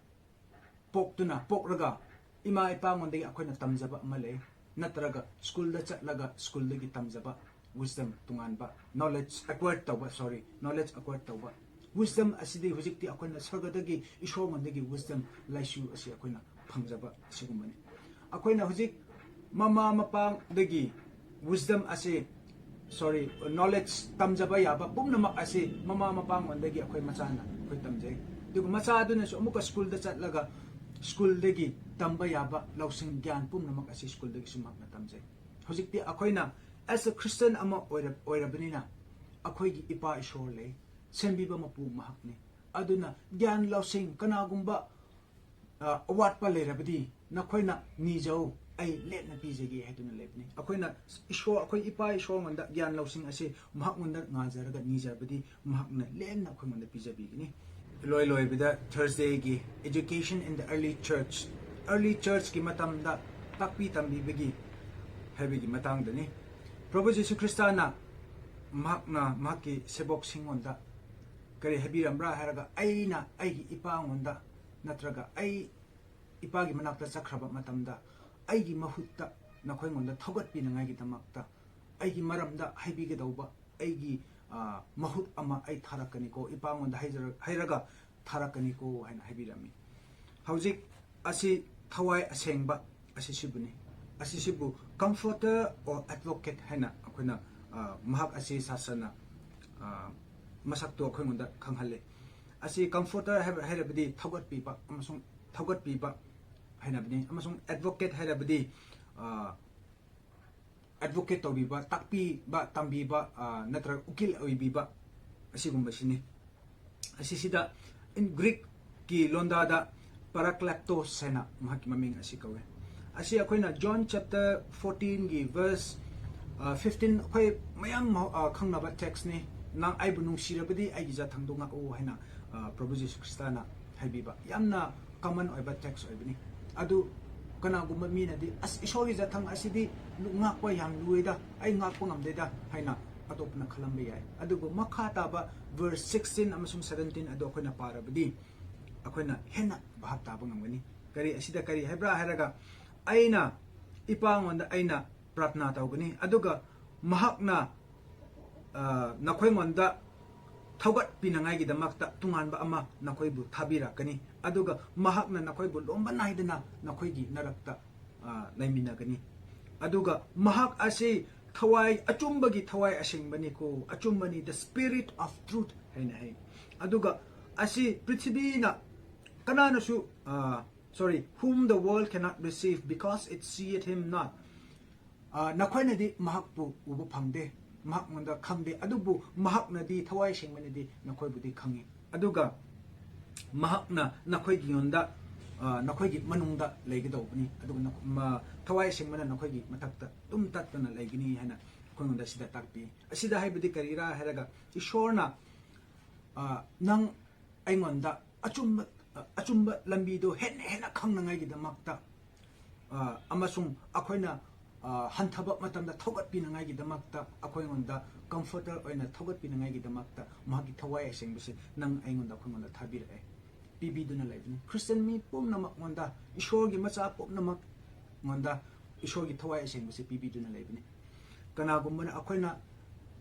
ꯄꯣꯛꯇꯨꯅ, ꯄꯣꯛꯂꯒ ꯏꯃꯥ ꯏꯄꯥꯉꯣꯟꯗꯒꯤ ꯑꯩꯈꯣꯏꯅ ꯇꯝꯖꯕ ꯑꯃ ꯂꯩ, ꯅꯠꯇ꯭ꯔꯒ ꯁ꯭ꯀꯨꯜꯗ ꯆꯠꯂꯒ ꯁ꯭ꯀꯨꯜꯗꯒꯤ ꯇꯝꯖꯕ wisdom, ꯇꯣꯉꯥꯟꯕ knowledge acquire ꯇꯧꯕ, sorry, knowledge acquire ꯇꯧꯕ꯫ Wisdom ꯑꯁꯤꯗꯤ ꯍꯧꯖꯤꯛꯇꯤ ꯑꯩꯈꯣꯏꯅ ꯁꯔꯒꯗꯒꯤ, ꯏꯁꯣꯔꯉꯣꯟꯗꯒꯤ wisdom, ꯂꯥꯏꯁꯨ ꯑꯁꯤ ꯑꯩꯈꯣꯏꯅ ꯐꯪꯖꯕ ꯑꯁꯤꯒꯨꯝꯕꯅꯤ꯫ ꯑꯩꯈꯣꯏꯅ ꯍꯧꯖꯤꯛ ꯃꯃꯥ ꯃꯄꯥꯗꯒꯤ wisdom ꯑꯁꯤ, sorry, knowledge ꯇꯝꯖꯕ ꯌꯥꯕ ꯄꯨꯝꯅꯃꯛ ꯑꯁꯤ ꯃꯃꯥ ꯃꯄꯥꯉꯣꯟꯗꯒꯤ ꯑꯩꯈꯣꯏ ꯃꯆꯥꯅ ꯑꯩꯈꯣꯏ ꯇꯝꯖꯩ꯫ ꯑꯗꯨꯒ ꯃꯆꯥ ꯑꯗꯨꯅꯁꯨ ꯑꯃꯨꯛꯀ ꯁ꯭ꯀꯨꯜꯗ ꯆꯠꯂꯒ ꯁ꯭ꯀꯨꯜꯗꯒꯤ ꯇꯝꯕ ꯌꯥꯕ ꯂꯧꯁꯤꯡ ꯒ꯭ꯌꯥꯟ ꯄꯨꯝꯅꯃꯛ ꯑꯁꯤ ꯁ꯭ꯀꯨꯜꯗꯒꯤꯁꯨ ꯃꯍꯥꯛꯅ ꯇꯝꯖꯩ꯫ ꯍꯧꯖꯤꯛꯇꯤ ꯑꯩꯈꯣꯏꯅ as a Christian ꯑꯃ ꯑꯣꯏꯔ-, ꯑꯣꯏꯔꯕꯅꯤꯅ ꯑꯩꯈꯣꯏꯒꯤ ꯏꯄꯥ ꯏꯁꯣꯔ ꯂꯩ, ꯁꯦꯝꯕꯤꯕ ꯃꯄꯨ ꯃꯍꯥꯛꯅꯤ꯫ ꯑꯗꯨꯅ ꯒ꯭ꯌꯥꯟ ꯂꯧꯁꯤꯡ ꯀꯅꯥꯒꯨꯝꯕ, ꯑ, ꯑꯋꯥꯠꯄ ꯂꯩꯔꯕꯗꯤ ꯅꯈꯣꯏꯅ ꯅꯤꯖꯧ, ꯑꯩ ꯂꯦꯝꯅ ꯄꯤꯖꯒꯦ ꯍꯥꯏꯗꯨꯅ ꯂꯩꯕꯅꯤ꯫ ꯑꯩꯈꯣꯏꯅ ꯏꯁꯣꯔ, ꯑꯩꯈꯣꯏ ꯏꯄꯥ ꯏꯁꯣꯔꯉꯣꯟꯗ ꯒ꯭ꯌꯥꯟ ꯂꯧꯁꯤꯡ ꯑꯁꯤ ꯃꯍꯥꯛꯉꯣꯟꯗ ꯉꯥꯖꯔꯒ ꯅꯤꯖꯕꯗꯤ ꯃꯍꯥꯛꯅ ꯂꯦꯝꯅ ꯑꯩꯈꯣꯏꯉꯣꯟꯗ ꯄꯤꯖꯕꯤꯒꯅꯤ꯫ ꯏꯂꯣꯏ ꯂꯣꯏꯕꯗ Thursdayꯒꯤ Education in the Early Church, early churchꯀꯤ ꯃꯇꯝꯗ ꯇꯥꯛꯄꯤ ꯇꯝꯕꯤꯕꯒꯤ ꯍꯥꯏꯕꯒꯤ ꯃꯇꯥꯡꯗꯅꯤ꯫ ꯄ꯭ꯔꯚꯨ ꯖꯤꯁꯨ ꯈ꯭ꯔꯤꯁꯇꯅ ꯃꯍꯥꯛꯅ ꯃꯍꯥꯛꯀꯤ ꯁꯦꯕꯣꯛꯁꯤꯡꯉꯣꯟꯗ ꯀꯔꯤ ꯍꯥꯏꯕꯤꯔꯝꯕ꯭ꯔꯥ ꯍꯥꯏꯔꯒ, "ꯑꯩꯅ ꯑꯩꯒꯤ ꯏꯄꯥꯉꯣꯟꯗ ꯅꯠꯇ꯭ꯔꯒ ꯑꯩ ꯏꯄꯥꯒꯤ ꯃꯅꯥꯛꯇ ꯆꯠꯈ꯭ꯔꯕ ꯃꯇꯝꯗ ꯑꯩꯒꯤ ꯃꯍꯨꯠꯇ ꯅꯈꯣꯏꯉꯣꯟꯗ ꯊꯧꯒꯠꯄꯤꯅꯉꯥꯏꯒꯤꯗꯃꯛꯇ ꯑꯩꯒꯤ ꯃꯔꯝꯗ ꯍꯥꯏꯕꯤꯒꯗꯧꯕ ꯑꯩꯒꯤ, ꯑ, ꯃꯍꯨꯠ ꯑꯃ ꯑꯩ ꯊꯥꯔꯛꯀꯅꯤꯀꯣ, ꯏꯄꯥꯉꯣꯟꯗ ꯍꯥꯏꯖꯔ-, ꯍꯥꯏꯔꯒ ꯊꯥꯔꯛꯀꯅꯤꯀꯣ" ꯍꯥꯏꯅ ꯍꯥꯏꯕꯤꯔꯝꯃꯤ꯫ ꯍꯧꯖꯤꯛ ꯑꯁꯤ ꯊꯋꯥꯏ ꯑꯁꯦꯡꯕ ꯑꯁꯤꯁꯤꯕꯨꯅꯤ꯫ ꯑꯁꯤꯁꯤꯕꯨ comforter or advocate ꯍꯥꯏꯅ ꯑꯩꯈꯣꯏꯅ, ꯑ, ꯃꯍꯥꯛ ꯑꯁꯤ ꯁꯥꯁ꯭ꯔꯅ, ꯑ, ꯃꯁꯛꯇꯨ ꯑꯩꯈꯣꯏꯉꯣꯟꯗ ꯈꯪꯍꯜꯂꯤ꯫ ꯑꯁꯤ comforter ꯍꯥꯏꯕ, ꯍꯥꯏꯔꯕꯗꯤ ꯊꯧꯒꯠꯄꯤꯕ ꯑꯃꯁꯨꯡ ꯊꯧꯒꯠꯄꯤꯕ, ꯍꯥꯏꯅꯕꯅꯤ꯫ ꯑꯃꯁꯨꯡ advocate ꯍꯥꯏꯔꯕꯗꯤ ꯑꯦꯗꯚꯣꯀꯦꯠ ꯇꯧꯕꯤꯕ, ꯇꯥꯛꯄꯤꯕ, ꯇꯝꯕꯤꯕ, ꯑ, ꯅꯠꯇ꯭ꯔꯒ ꯎꯀꯤꯜ ꯑꯣꯏꯕꯤꯕ, ꯑꯁꯤꯒꯨꯝꯕꯁꯤꯅꯤ꯫ ꯑꯁꯤꯁꯤꯗ in Greek ꯀꯤ ꯂꯣꯟꯗꯥꯗ Parakletos ꯍꯥꯏꯅ ꯃꯍꯥꯛꯀꯤ ꯃꯃꯤꯡ ꯑꯁꯤ ꯀꯧꯏ꯫ ꯑꯁꯤ ꯑꯩꯈꯣꯏꯅ John chapter fourteen ꯒꯤ verse, ꯑ, fifteen, ꯑꯩꯈꯣꯏ ꯃꯌꯥꯝ ꯃꯍ-, ꯑ, ꯈꯪꯅꯕ text ꯅꯤ꯫ "ꯅꯪ ꯑꯩꯕꯨ ꯅꯨꯡꯁꯤꯔꯕꯗꯤ ꯑꯩꯒꯤ ꯖꯥꯊꯪꯗꯣ ꯉꯥꯛꯎ" ꯍꯥꯏꯅ, ꯑ, ꯄ꯭ꯔꯚꯨ ꯖꯤꯁꯨ ꯈ꯭ꯔꯤꯁꯇꯅ ꯍꯥꯏꯕꯤꯕ ꯌꯥꯝꯅ common ꯑꯣꯏꯕ text ꯑꯣꯏꯕꯅꯤ꯫ ꯑꯗꯨ ꯀꯅꯥꯒꯨꯝꯕ ꯃꯤꯅꯗꯤ, "ꯑꯁ, ꯏꯁꯣꯔꯒꯤ ꯖꯥꯊꯪ ꯑꯁꯤꯗꯤ ꯉꯥꯛꯄ ꯌꯥꯝ ꯂꯨꯏꯗ, ꯑꯩ ꯉꯥꯛꯄ ꯉꯝꯗꯦꯗ" ꯍꯥꯏꯅ ꯑꯇꯣꯞꯄꯅ ꯈꯜꯂꯝꯕ ꯌꯥꯏ꯫ ꯑꯗꯨꯕꯨ ꯃꯈꯥ ꯇꯥꯕ verse sixteen ꯑꯃꯁꯨꯡ seventeen ꯑꯗꯨ ꯑꯩꯈꯣꯏꯅ ꯄꯥꯔꯕꯗꯤ ꯑꯩꯈꯣꯏꯅ ꯍꯦꯟꯅ ꯚꯥꯞ ꯇꯥꯕ ꯉꯝꯒꯅꯤ꯫ ꯀꯔꯤ, ꯑꯁꯤꯗ ꯀꯔꯤ ꯍꯥꯏꯕ꯭ꯔꯥ ꯍꯥꯏꯔꯒ, "ꯑꯩꯅ ꯏꯄꯥꯉꯣꯟꯗ ꯑꯩꯅ ꯄ꯭ꯔꯥꯊꯅꯥ ꯇꯧꯒꯅꯤ, ꯑꯗꯨꯒ ꯃꯍꯥꯛꯅ, ꯑ, ꯅꯈꯣꯏꯉꯣꯟꯗ ꯊꯧꯒꯠꯄꯤꯅꯉꯥꯏꯒꯤꯗꯃꯛꯇ ꯇꯣꯉꯥꯟꯕ ꯑꯃ ꯅꯈꯣꯏꯕꯨ ꯊꯥꯕꯤꯔꯛꯀꯅꯤ, ꯑꯗꯨꯒ ꯃꯍꯥꯛꯅ ꯅꯈꯣꯏꯕꯨ ꯂꯣꯝꯕ ꯅꯥꯏꯗꯅ ꯅꯈꯣꯏꯒꯤ ꯅꯔꯛꯇ, ꯑ, ꯂꯩꯃꯤꯟꯅꯒꯅꯤ꯫ ꯑꯗꯨꯒ ꯃꯍꯥꯛ ꯑꯁꯤ ꯊꯋꯥꯏ, ꯑꯆꯨꯝꯕꯒꯤ ꯊꯋꯥꯏ ꯑꯁꯦꯡꯕꯅꯤꯀꯣ, ꯑꯆꯨꯝꯕꯅꯤ, the Spirit of Truth ꯍꯥꯏꯅ ꯍꯥꯏ꯫ ꯑꯗꯨꯒ ꯑꯁꯤ ꯄ꯭ꯔꯤꯊꯤꯕꯤꯅ ꯀꯅꯥꯅꯁꯨ, ꯑ, sorry, whom the world cannot receive because it seeth him not." ꯑ, ꯅꯈꯣꯏꯅꯗꯤ ꯃꯍꯥꯛꯄꯨ ꯎꯕ ꯐꯪꯗꯦ, ꯃꯍꯥꯛꯉꯣꯟꯗ ꯈꯪꯗꯦ, ꯑꯗꯨꯕꯨ ꯃꯍꯥꯛꯅꯗꯤ, ꯊꯋꯥꯏ ꯁꯦꯡꯕꯅꯗꯤ ꯅꯈꯣꯏꯕꯨꯗꯤ ꯈꯪꯉꯤ꯫ ꯑꯗꯨꯒ ꯃꯍꯥꯛꯅ ꯅꯈꯣꯏꯒꯤ ꯉꯣꯟꯗ, ꯑ, ꯅꯈꯣꯏꯒꯤ ꯃꯅꯨꯡꯗ ꯂꯩꯒꯗꯧꯕꯅꯤ, ꯑꯗꯨꯒ ꯅꯈꯣ-, ꯃ-, ꯊꯋꯥꯏ ꯁꯦꯡꯕꯅ ꯅꯈꯣꯏꯒꯤ ꯃꯊꯛꯇ ꯑꯗꯨꯝ ꯇꯠꯇꯅ ꯂꯩꯒꯅꯤ ꯍꯥꯏꯅ ꯑꯩꯈꯣꯏꯉꯣꯟꯗ ꯁꯤꯗ ꯇꯥꯛꯄꯤ꯫ ꯑꯁꯤꯗ ꯍꯥꯏꯕꯗꯤ ꯀꯔꯤꯔꯥ ꯍꯥꯏꯔꯒ, ꯏꯁꯣꯔꯅ, ꯑ, ꯅꯪ ꯑꯩꯉꯣꯟꯗ ꯑꯆꯨꯝꯕ, ꯑ, ꯑꯆꯨꯝꯕ ꯂꯝꯕꯤꯗꯣ ꯍꯦꯟꯅ ꯍꯦꯟꯅ ꯈꯪꯅꯉꯥꯏꯒꯤꯗꯃꯛꯇ, ꯑ, ꯑꯃꯁꯨꯡ ꯑꯩꯈꯣꯏꯅ, ꯑ, ꯍꯟꯊꯕ ꯃꯇꯝꯗ ꯊꯧꯒꯠꯄꯤꯅꯉꯥꯏꯒꯤꯗꯃꯛꯇ, ꯑꯩꯈꯣꯏꯉꯣꯟꯗ comforter ꯑꯣꯏꯅ ꯊꯧꯒꯠꯄꯤꯅꯉꯥꯏꯒꯤꯗꯃꯛꯇ ꯃꯍꯥꯛꯀꯤ ꯊꯋꯥꯏ ꯑꯁꯦꯡꯕꯁꯦ ꯅꯪ ꯑꯩꯉꯣꯟꯗ, ꯑꯩꯈꯣꯏꯉꯣꯟꯗ ꯊꯥꯕꯤꯔꯛꯑꯦ, ꯄꯤꯕꯤꯗꯨꯅ ꯂꯩꯕꯅꯤ꯫ ꯈ꯭ꯔꯤꯁꯇꯤꯌꯟ ꯃꯤ ꯄꯨꯝꯅꯃꯛꯉꯣꯟꯗ, ꯏꯁꯣꯔꯒꯤ ꯃꯆꯥ ꯄꯨꯝꯅꯃꯛꯉꯣꯟꯗ ꯏꯁꯣꯔꯒꯤ ꯊꯋꯥꯏ ꯑꯁꯦꯡꯕꯁꯦ ꯄꯤꯕꯤꯗꯨꯅ ꯂꯩꯕꯅꯤ꯫ ꯀꯅꯥꯒꯨꯝꯕꯅ ꯑꯩꯈꯣꯏꯅ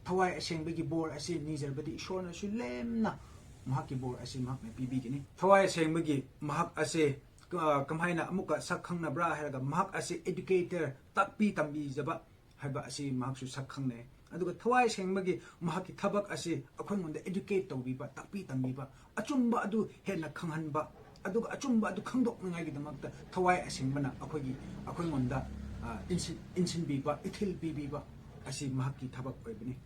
ꯊꯋꯥꯏ ꯑꯁꯦꯡꯕꯒꯤ ꯕꯣꯔ ꯑꯁꯤ ꯅꯤꯖꯔꯕꯗꯤ ꯏꯁꯣꯔꯅꯁꯨ ꯂꯦꯝꯅ ꯃꯍꯥꯛꯀꯤ ꯕꯣꯔ ꯑꯁꯤ ꯃꯍꯥꯛꯅ ꯄꯤꯕꯤꯒꯅꯤ꯫ ꯊꯋꯥꯏ ꯑꯁꯦꯡꯕꯒꯤ ꯃꯍꯥꯛ ꯑꯁꯦ, ꯑ, ꯀꯃꯥꯏꯅ ꯑꯃꯨꯛꯀ ꯁꯛ ꯈꯪꯅꯕ꯭ꯔꯥ ꯍꯥꯏꯔꯒ, ꯃꯍꯥꯛ ꯑꯁꯤ educator, ꯇꯥꯛꯄꯤ ꯇꯝꯕꯤꯖꯕ ꯍꯥꯏꯕ ꯑꯁꯤ ꯃꯍꯥꯛꯁꯨ ꯁꯛ ꯈꯪꯅꯩ꯫ ꯑꯗꯨꯒ ꯊꯋꯥꯏ ꯁꯦꯡꯕꯒꯤ ꯃꯍꯥꯛꯀꯤ ꯊꯕꯛ ꯑꯁꯤ ꯑꯩꯈꯣꯏꯉꯣꯟꯗ educate ꯇꯧꯕꯤꯕ, ꯇꯥꯛꯄꯤ ꯇꯝꯕꯤꯕ, ꯑꯆꯨꯝꯕ ꯑꯗꯨ ꯍꯦꯟꯅ ꯈꯪꯍꯟꯕ, ꯑꯗꯨꯒ ꯑꯆꯨꯝꯕ ꯑꯗꯨ ꯈꯪꯗꯣꯛꯅꯉꯥꯏꯒꯤꯗꯃꯛꯇ ꯊꯋꯥꯏ ꯑꯁꯦꯡꯕꯅ ꯑꯩꯈꯣꯏꯒꯤ, ꯑꯩꯈꯣꯏꯉꯣꯟꯗ, ꯑ, ꯏꯟꯁꯤꯟ-, ꯏꯟꯁꯤꯟꯕꯤꯕ, ꯏꯊꯤꯜ ꯄꯤꯕꯤꯕ ꯑꯁꯤ ꯃꯍꯥꯛꯀꯤ ꯊꯕꯛ ꯑꯣꯏꯕꯅꯤ꯫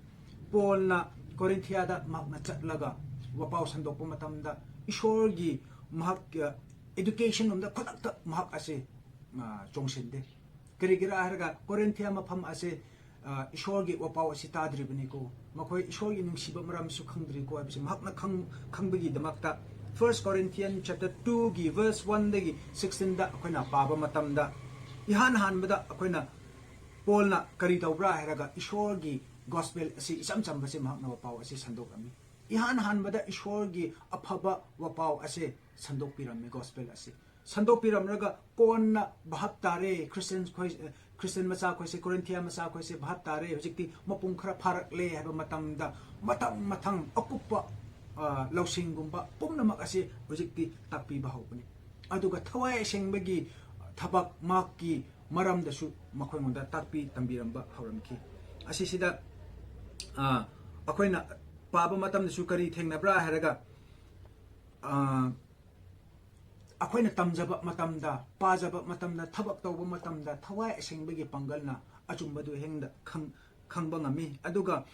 ꯄꯣꯜꯅ ꯀꯣꯔꯤꯟꯊꯤꯌꯥꯗ ꯃꯍꯥꯛꯅ ꯆꯠꯂꯒ ꯋꯥꯄꯥꯎ ꯁꯟꯗꯣꯛꯄ ꯃꯇꯝꯗ ꯏꯁꯣꯔꯒꯤ ꯃꯍꯥꯛ, ꯑ, education ꯂꯣꯝꯗ ꯈꯨꯗꯛꯇ ꯃꯍꯥꯛ ꯑꯁꯤ, ꯑ, ꯆꯣꯡꯁꯤꯟꯗꯦ꯫ ꯀꯔꯤꯒꯤꯔꯥ ꯍꯥꯏꯔꯒ ꯀꯣꯔꯤꯟꯊꯤꯌꯥ ꯃꯐꯝ ꯑꯁꯤ, ꯑ, ꯏꯁꯣꯔꯒꯤ ꯋꯥꯄꯥꯎ ꯑꯁꯤ ꯇꯥꯗ꯭ꯔꯤꯕꯅꯤꯀꯣ, ꯃꯈꯣꯏ ꯏꯁꯣꯔꯒꯤ ꯅꯨꯡꯁꯤꯕ ꯃꯔꯝꯁꯨ ꯈꯪꯗ꯭ꯔꯤꯀꯣ ꯍꯥꯏꯕꯁꯤ ꯃꯍꯥꯛꯅ ꯈꯪ-, ꯈꯪꯕꯒꯤꯗꯃꯛꯇ First Corinthians chapter two ꯒꯤ verse one ꯗꯒꯤ sixteen ꯗ ꯑꯩꯈꯣꯏꯅ ꯄꯥꯕ ꯃꯇꯝꯗ, ꯏꯍꯥꯟ ꯍꯥꯟꯕꯗ ꯑꯩꯈꯣꯏꯅ ꯄꯣꯜꯅ ꯀꯔꯤ ꯇꯧꯕ꯭ꯔꯥ ꯍꯥꯏꯔꯒ ꯏꯁꯣꯔꯒꯤ gospel ꯑꯁꯤ ꯏꯆꯝ ꯆꯝꯕꯁꯤ ꯃꯍꯥꯛꯅ ꯋꯥꯄꯥꯎ ꯑꯁꯤ ꯁꯟꯗꯣꯛꯂꯝꯃꯤ꯫ ꯏꯍꯥꯟ ꯍꯥꯟꯕꯗ ꯏꯁꯣꯔꯒꯤ ꯑꯐꯕ ꯋꯥꯄꯥꯎ ꯑꯁꯤ ꯁꯟꯗꯣꯛꯄꯤꯔꯝꯃꯤ, gospel ꯑꯁꯤ ꯁꯟꯗꯣꯛꯄꯤꯔꯝꯂꯒ ꯀꯣꯟꯅ ꯚꯥꯞ ꯇꯥꯔꯦ, ꯈ꯭ꯔꯤꯁꯇꯤꯌꯟ ꯈꯣꯏ, ꯈ꯭ꯔꯤꯁꯇꯤꯌꯟ ꯃꯆꯥꯈꯣꯏꯁꯦ, ꯀꯣꯔꯤꯟꯊꯤꯌꯥ ꯃꯆꯥꯈꯣꯏꯁꯦ ꯚꯥꯞ ꯇꯥꯔꯦ, ꯍꯧꯖꯤꯛꯇꯤ ꯃꯄꯨꯡ ꯈꯔ ꯐꯥꯔꯛꯂꯦ ꯍꯥꯏꯕ ꯃꯇꯝꯗ ꯃꯊꯪ ꯃꯊꯪ ꯑꯀꯨꯞꯄ, ꯑ, ꯂꯧꯁꯤꯡꯒꯨꯝꯕ ꯄꯨꯝꯅꯃꯛ ꯑꯁꯤ ꯍꯧꯖꯤꯛꯇꯤ ꯇꯥꯛꯄꯤꯕ ꯍꯧꯕꯅꯤ꯫ ꯑꯗꯨꯒ ꯊꯋꯥꯏ ꯑꯁꯦꯡꯕꯒꯤ ꯊꯕꯛ ꯃꯍꯥꯛꯀꯤ ꯃꯔꯝꯗꯁꯨ ꯃꯈꯣꯏꯉꯣꯟꯗ ꯇꯥꯛꯄꯤ ꯇꯝꯕꯤꯔꯝꯕ ꯍꯧꯔꯝꯈꯤ꯫ ꯑꯁꯤꯁꯤꯗ, ꯑ, ꯑꯩꯈꯣꯏꯅ ꯄꯥꯕ ꯃꯇꯝꯗꯁꯨ ꯀꯔꯤ ꯊꯦꯡꯅꯕ꯭ꯔꯥ ꯍꯥꯏꯔꯒ, ꯑ, ꯑꯩꯈꯣꯏꯅ ꯇꯝꯖꯕ ꯃꯇꯝꯗ, ꯄꯥꯖꯕ ꯃꯇꯝꯗ, ꯊꯕꯛ ꯇꯧꯕ ꯃꯇꯝꯗ ꯊꯋꯥꯏ ꯑꯁꯦꯡꯕꯒꯤ ꯄꯥꯡꯒꯜꯅ ꯑꯆꯨꯝꯕꯗꯨ ꯍꯦꯟꯅ ꯈꯪ-, ꯈꯪꯕ ꯉꯝꯃꯤ꯫ ꯑꯗꯨꯒ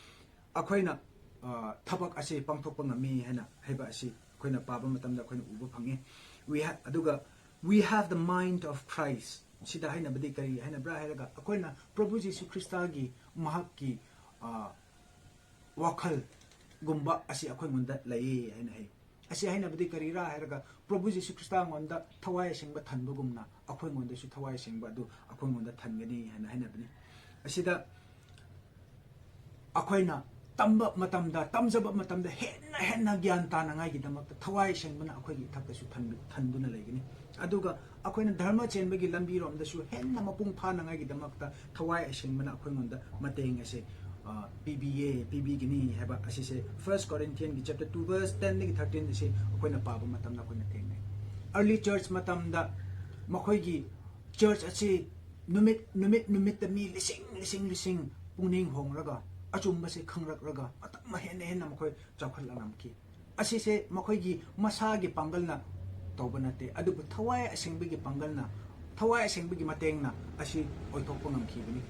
ꯑꯩꯈꯣꯏꯅ, ꯑ, ꯊꯕꯛ ꯑꯁꯤ ꯄꯥꯡꯊꯣꯛꯄ ꯉꯝꯃꯤ ꯍꯥꯏꯅ ꯍꯥꯏꯕ ꯑꯁꯤ ꯑꯩꯈꯣꯏꯅ ꯄꯥꯕ ꯃꯇꯝꯗ ꯑꯩꯈꯣꯏꯅ ꯎꯕ ꯐꯪꯉꯤ꯫ We ha-, ꯑꯗꯨꯒ "We have the mind of Christ" ꯁꯤꯗ ꯍꯥꯏꯅꯕꯗꯤ ꯀꯔꯤ ꯍꯥꯏꯅꯕ꯭ꯔꯥ ꯍꯥꯏꯔꯒ, ꯑꯩꯈꯣꯏꯅ ꯄ꯭ꯔꯚꯨ ꯖꯤꯁꯨ ꯈ꯭ꯔꯤꯁꯇꯒꯤ ꯃꯍꯥꯛꯀꯤ, ꯑ, ꯋꯥꯈꯜꯒꯨꯝꯕ ꯑꯁꯤ ꯑꯩꯈꯣꯏꯉꯣꯟꯗ ꯂꯩꯌꯦ ꯍꯥꯏꯅ ꯍꯥꯏ꯫ ꯑꯁꯤ ꯍꯥꯏꯅꯕꯗꯤ ꯀꯔꯤꯔꯥ ꯍꯥꯏꯔꯒ, ꯄ꯭ꯔꯚꯨ ꯖꯤꯁꯨ ꯈ꯭ꯔꯤꯁꯇꯉꯣꯟꯗ ꯊꯋꯥꯏ ꯑꯁꯦꯡꯕ ꯊꯟꯕꯒꯨꯝꯅ ꯑꯩꯈꯣꯏꯉꯣꯟꯗꯁꯨ ꯊꯋꯥꯏ ꯑꯁꯦꯡꯕ ꯑꯗꯨ ꯑꯩꯈꯣꯏꯉꯣꯟꯗ ꯊꯟꯒꯅꯤ ꯍꯥꯏꯅ ꯍꯥꯏꯅꯕꯅꯤ꯫ ꯑꯁꯤꯗ ꯑꯩꯈꯣꯏꯅ ꯇꯝꯕ ꯃꯇꯝꯗ, ꯇꯝꯖꯕ ꯃꯇꯝꯗ ꯍꯦꯟꯅ ꯍꯦꯟꯅ ꯒ꯭ꯌꯥꯟ ꯇꯥꯅꯉꯥꯏꯒꯤꯗꯃꯛꯇ ꯊꯋꯥꯏ ꯁꯦꯡꯕꯅ ꯑꯩꯈꯣꯏꯒꯤ ꯏꯊꯛꯇꯁꯨ ꯊꯟꯕꯤ-, ꯊꯟꯗꯨꯅ ꯂꯩꯒꯅꯤ꯫ ꯑꯗꯨꯒ ꯑꯩꯈꯣꯏꯅ ꯙꯔꯃ ꯆꯦꯟꯕꯒꯤ ꯂꯝꯕꯤꯔꯣꯝꯗꯁꯨ ꯍꯦꯟꯅ ꯃꯄꯨꯡ ꯐꯥꯅꯉꯥꯏꯒꯤꯗꯃꯛꯇ ꯊꯋꯥꯏ ꯑꯁꯦꯡꯕꯅ ꯑꯩꯈꯣꯏꯉꯣꯟꯗ ꯃꯇꯦꯡ ꯑꯁꯦ, ꯑ, ꯄꯤꯕꯤꯌꯦ, ꯄꯤꯕꯤꯒꯅꯤ ꯍꯥꯏꯕ ꯑꯁꯤꯁꯦ First Corinthians ꯒꯤ chapter two verse ten ꯗꯒꯤ thirteen ꯑꯁꯤ ꯑꯩꯈꯣꯏꯅ ꯄꯥꯕ ꯃꯇꯝꯗ ꯑꯩꯈꯣꯏꯅ ꯊꯦꯡꯅꯩ꯫ Early church ꯃꯇꯝꯗ ꯃꯈꯣꯏꯒꯤ church ꯑꯁꯤ ꯅꯨꯃꯤꯠ, ꯅꯨꯃꯤꯠ, ꯅꯨꯃꯤꯠꯇ ꯃꯤ ꯂꯤꯁꯤꯡ, ꯂꯤꯁꯤꯡ, ꯂꯤꯁꯤꯡ ꯄꯨꯛꯅꯤꯡ ꯍꯣꯡꯂꯒ, ꯑꯆꯨꯝꯕꯁꯦ ꯈꯪꯂꯛꯂꯒ, ꯃꯇꯝ ꯍꯦꯟꯅ ꯍꯦꯟꯅ ꯃꯈꯣꯏ ꯆꯥꯎꯈꯠꯂꯛꯂꯝꯈꯤ꯫ ꯑꯁꯤꯁꯦ ꯃꯈꯣꯏꯒꯤ ꯃꯁꯥꯒꯤ ꯄꯥꯡꯒꯜꯅ ꯇꯧꯕ ꯅꯠꯇꯦ, ꯑꯗꯨꯕꯨ ꯊꯋꯥꯏ ꯑꯁꯦꯡꯕꯒꯤ ꯄꯥꯡꯒꯜꯅ, ꯊꯋꯥꯏ ꯑꯁꯦꯡꯕꯒꯤ ꯃꯇꯦꯡꯅ ꯑꯁꯤ ꯑꯣꯏꯊꯣꯛꯄ ꯉꯝꯈꯤꯕꯅꯤ꯫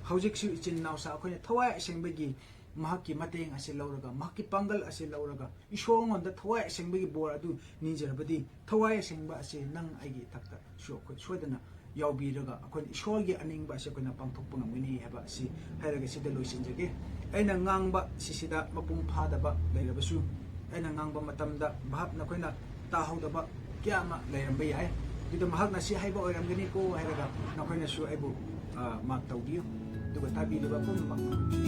ꯍꯧꯖꯤꯛꯁꯨ ꯏꯆꯤꯟ ꯏꯅꯥꯎꯁꯥ ꯑꯩꯈꯣꯏꯅ ꯊꯋꯥꯏ ꯑꯁꯦꯡꯕꯒꯤ ꯃꯍꯥꯛꯀꯤ ꯃꯇꯦꯡ ꯑꯁꯤ ꯂꯧꯔꯒ, ꯃꯍꯥꯛꯀꯤ ꯄꯥꯡꯒꯜ ꯑꯁꯤ ꯂꯧꯔꯒ, ꯏꯁꯣꯔꯉꯣꯟꯗ ꯊꯋꯥꯏ ꯑꯁꯦꯡꯕꯒꯤ ꯕꯣꯔ ꯑꯗꯨ ꯅꯤꯖꯔꯕꯗꯤ, ꯊꯋꯥꯏ ꯑꯁꯦꯡꯕ ꯑꯁꯤ ꯅꯪ ꯑꯩꯒꯤ ꯏꯊꯛꯇꯁꯨ ꯑꯩꯈꯣꯏ ꯁꯣꯏꯗꯅ ꯌꯥꯎꯕꯤꯔꯒ, ꯑꯩꯈꯣꯏꯅ ꯏꯁꯣꯔꯒꯤ ꯑꯅꯤꯡꯕ ꯑꯁꯤ ꯑꯩꯈꯣꯏꯅ ꯄꯥꯡꯊꯣꯛꯄ ꯉꯝꯒꯅꯤ ꯍꯥꯏꯕ ꯑꯁꯤ ꯍꯥꯏꯔꯒ ꯁꯤꯗ ꯂꯣꯏꯁꯤꯟꯖꯒꯦ꯫ ꯑꯩꯅ ꯉꯥꯡꯕ ꯁꯤꯁꯤꯗ ꯃꯄꯨꯡ ꯐꯥꯗꯕ ꯂꯩꯔꯕꯁꯨ, ꯑꯩꯅ ꯉꯥꯡꯕ ꯃꯇꯝꯗ ꯚꯥꯞ ꯅꯈꯣꯏꯅ ꯇꯥꯍꯧꯗꯕ ꯀꯌꯥ ꯑꯃ ꯂꯩꯔꯝꯕ ꯌꯥꯏ꯫ ꯑꯗꯨꯗ ꯃꯍꯥꯛꯅ ꯁꯤ ꯍꯥꯏꯕ ꯑꯣꯏꯔꯝꯒꯅꯤꯀꯣ ꯍꯥꯏꯔꯒ ꯅꯈꯣꯏꯅꯁꯨ ꯑꯩꯕꯨ, ꯑ, ꯃꯥꯔꯛ ꯇꯧꯕꯤꯌꯨ꯫ ꯑꯗꯨꯒ ꯇꯥꯕꯤꯔꯤꯕ ꯄꯨꯝꯅꯃꯛ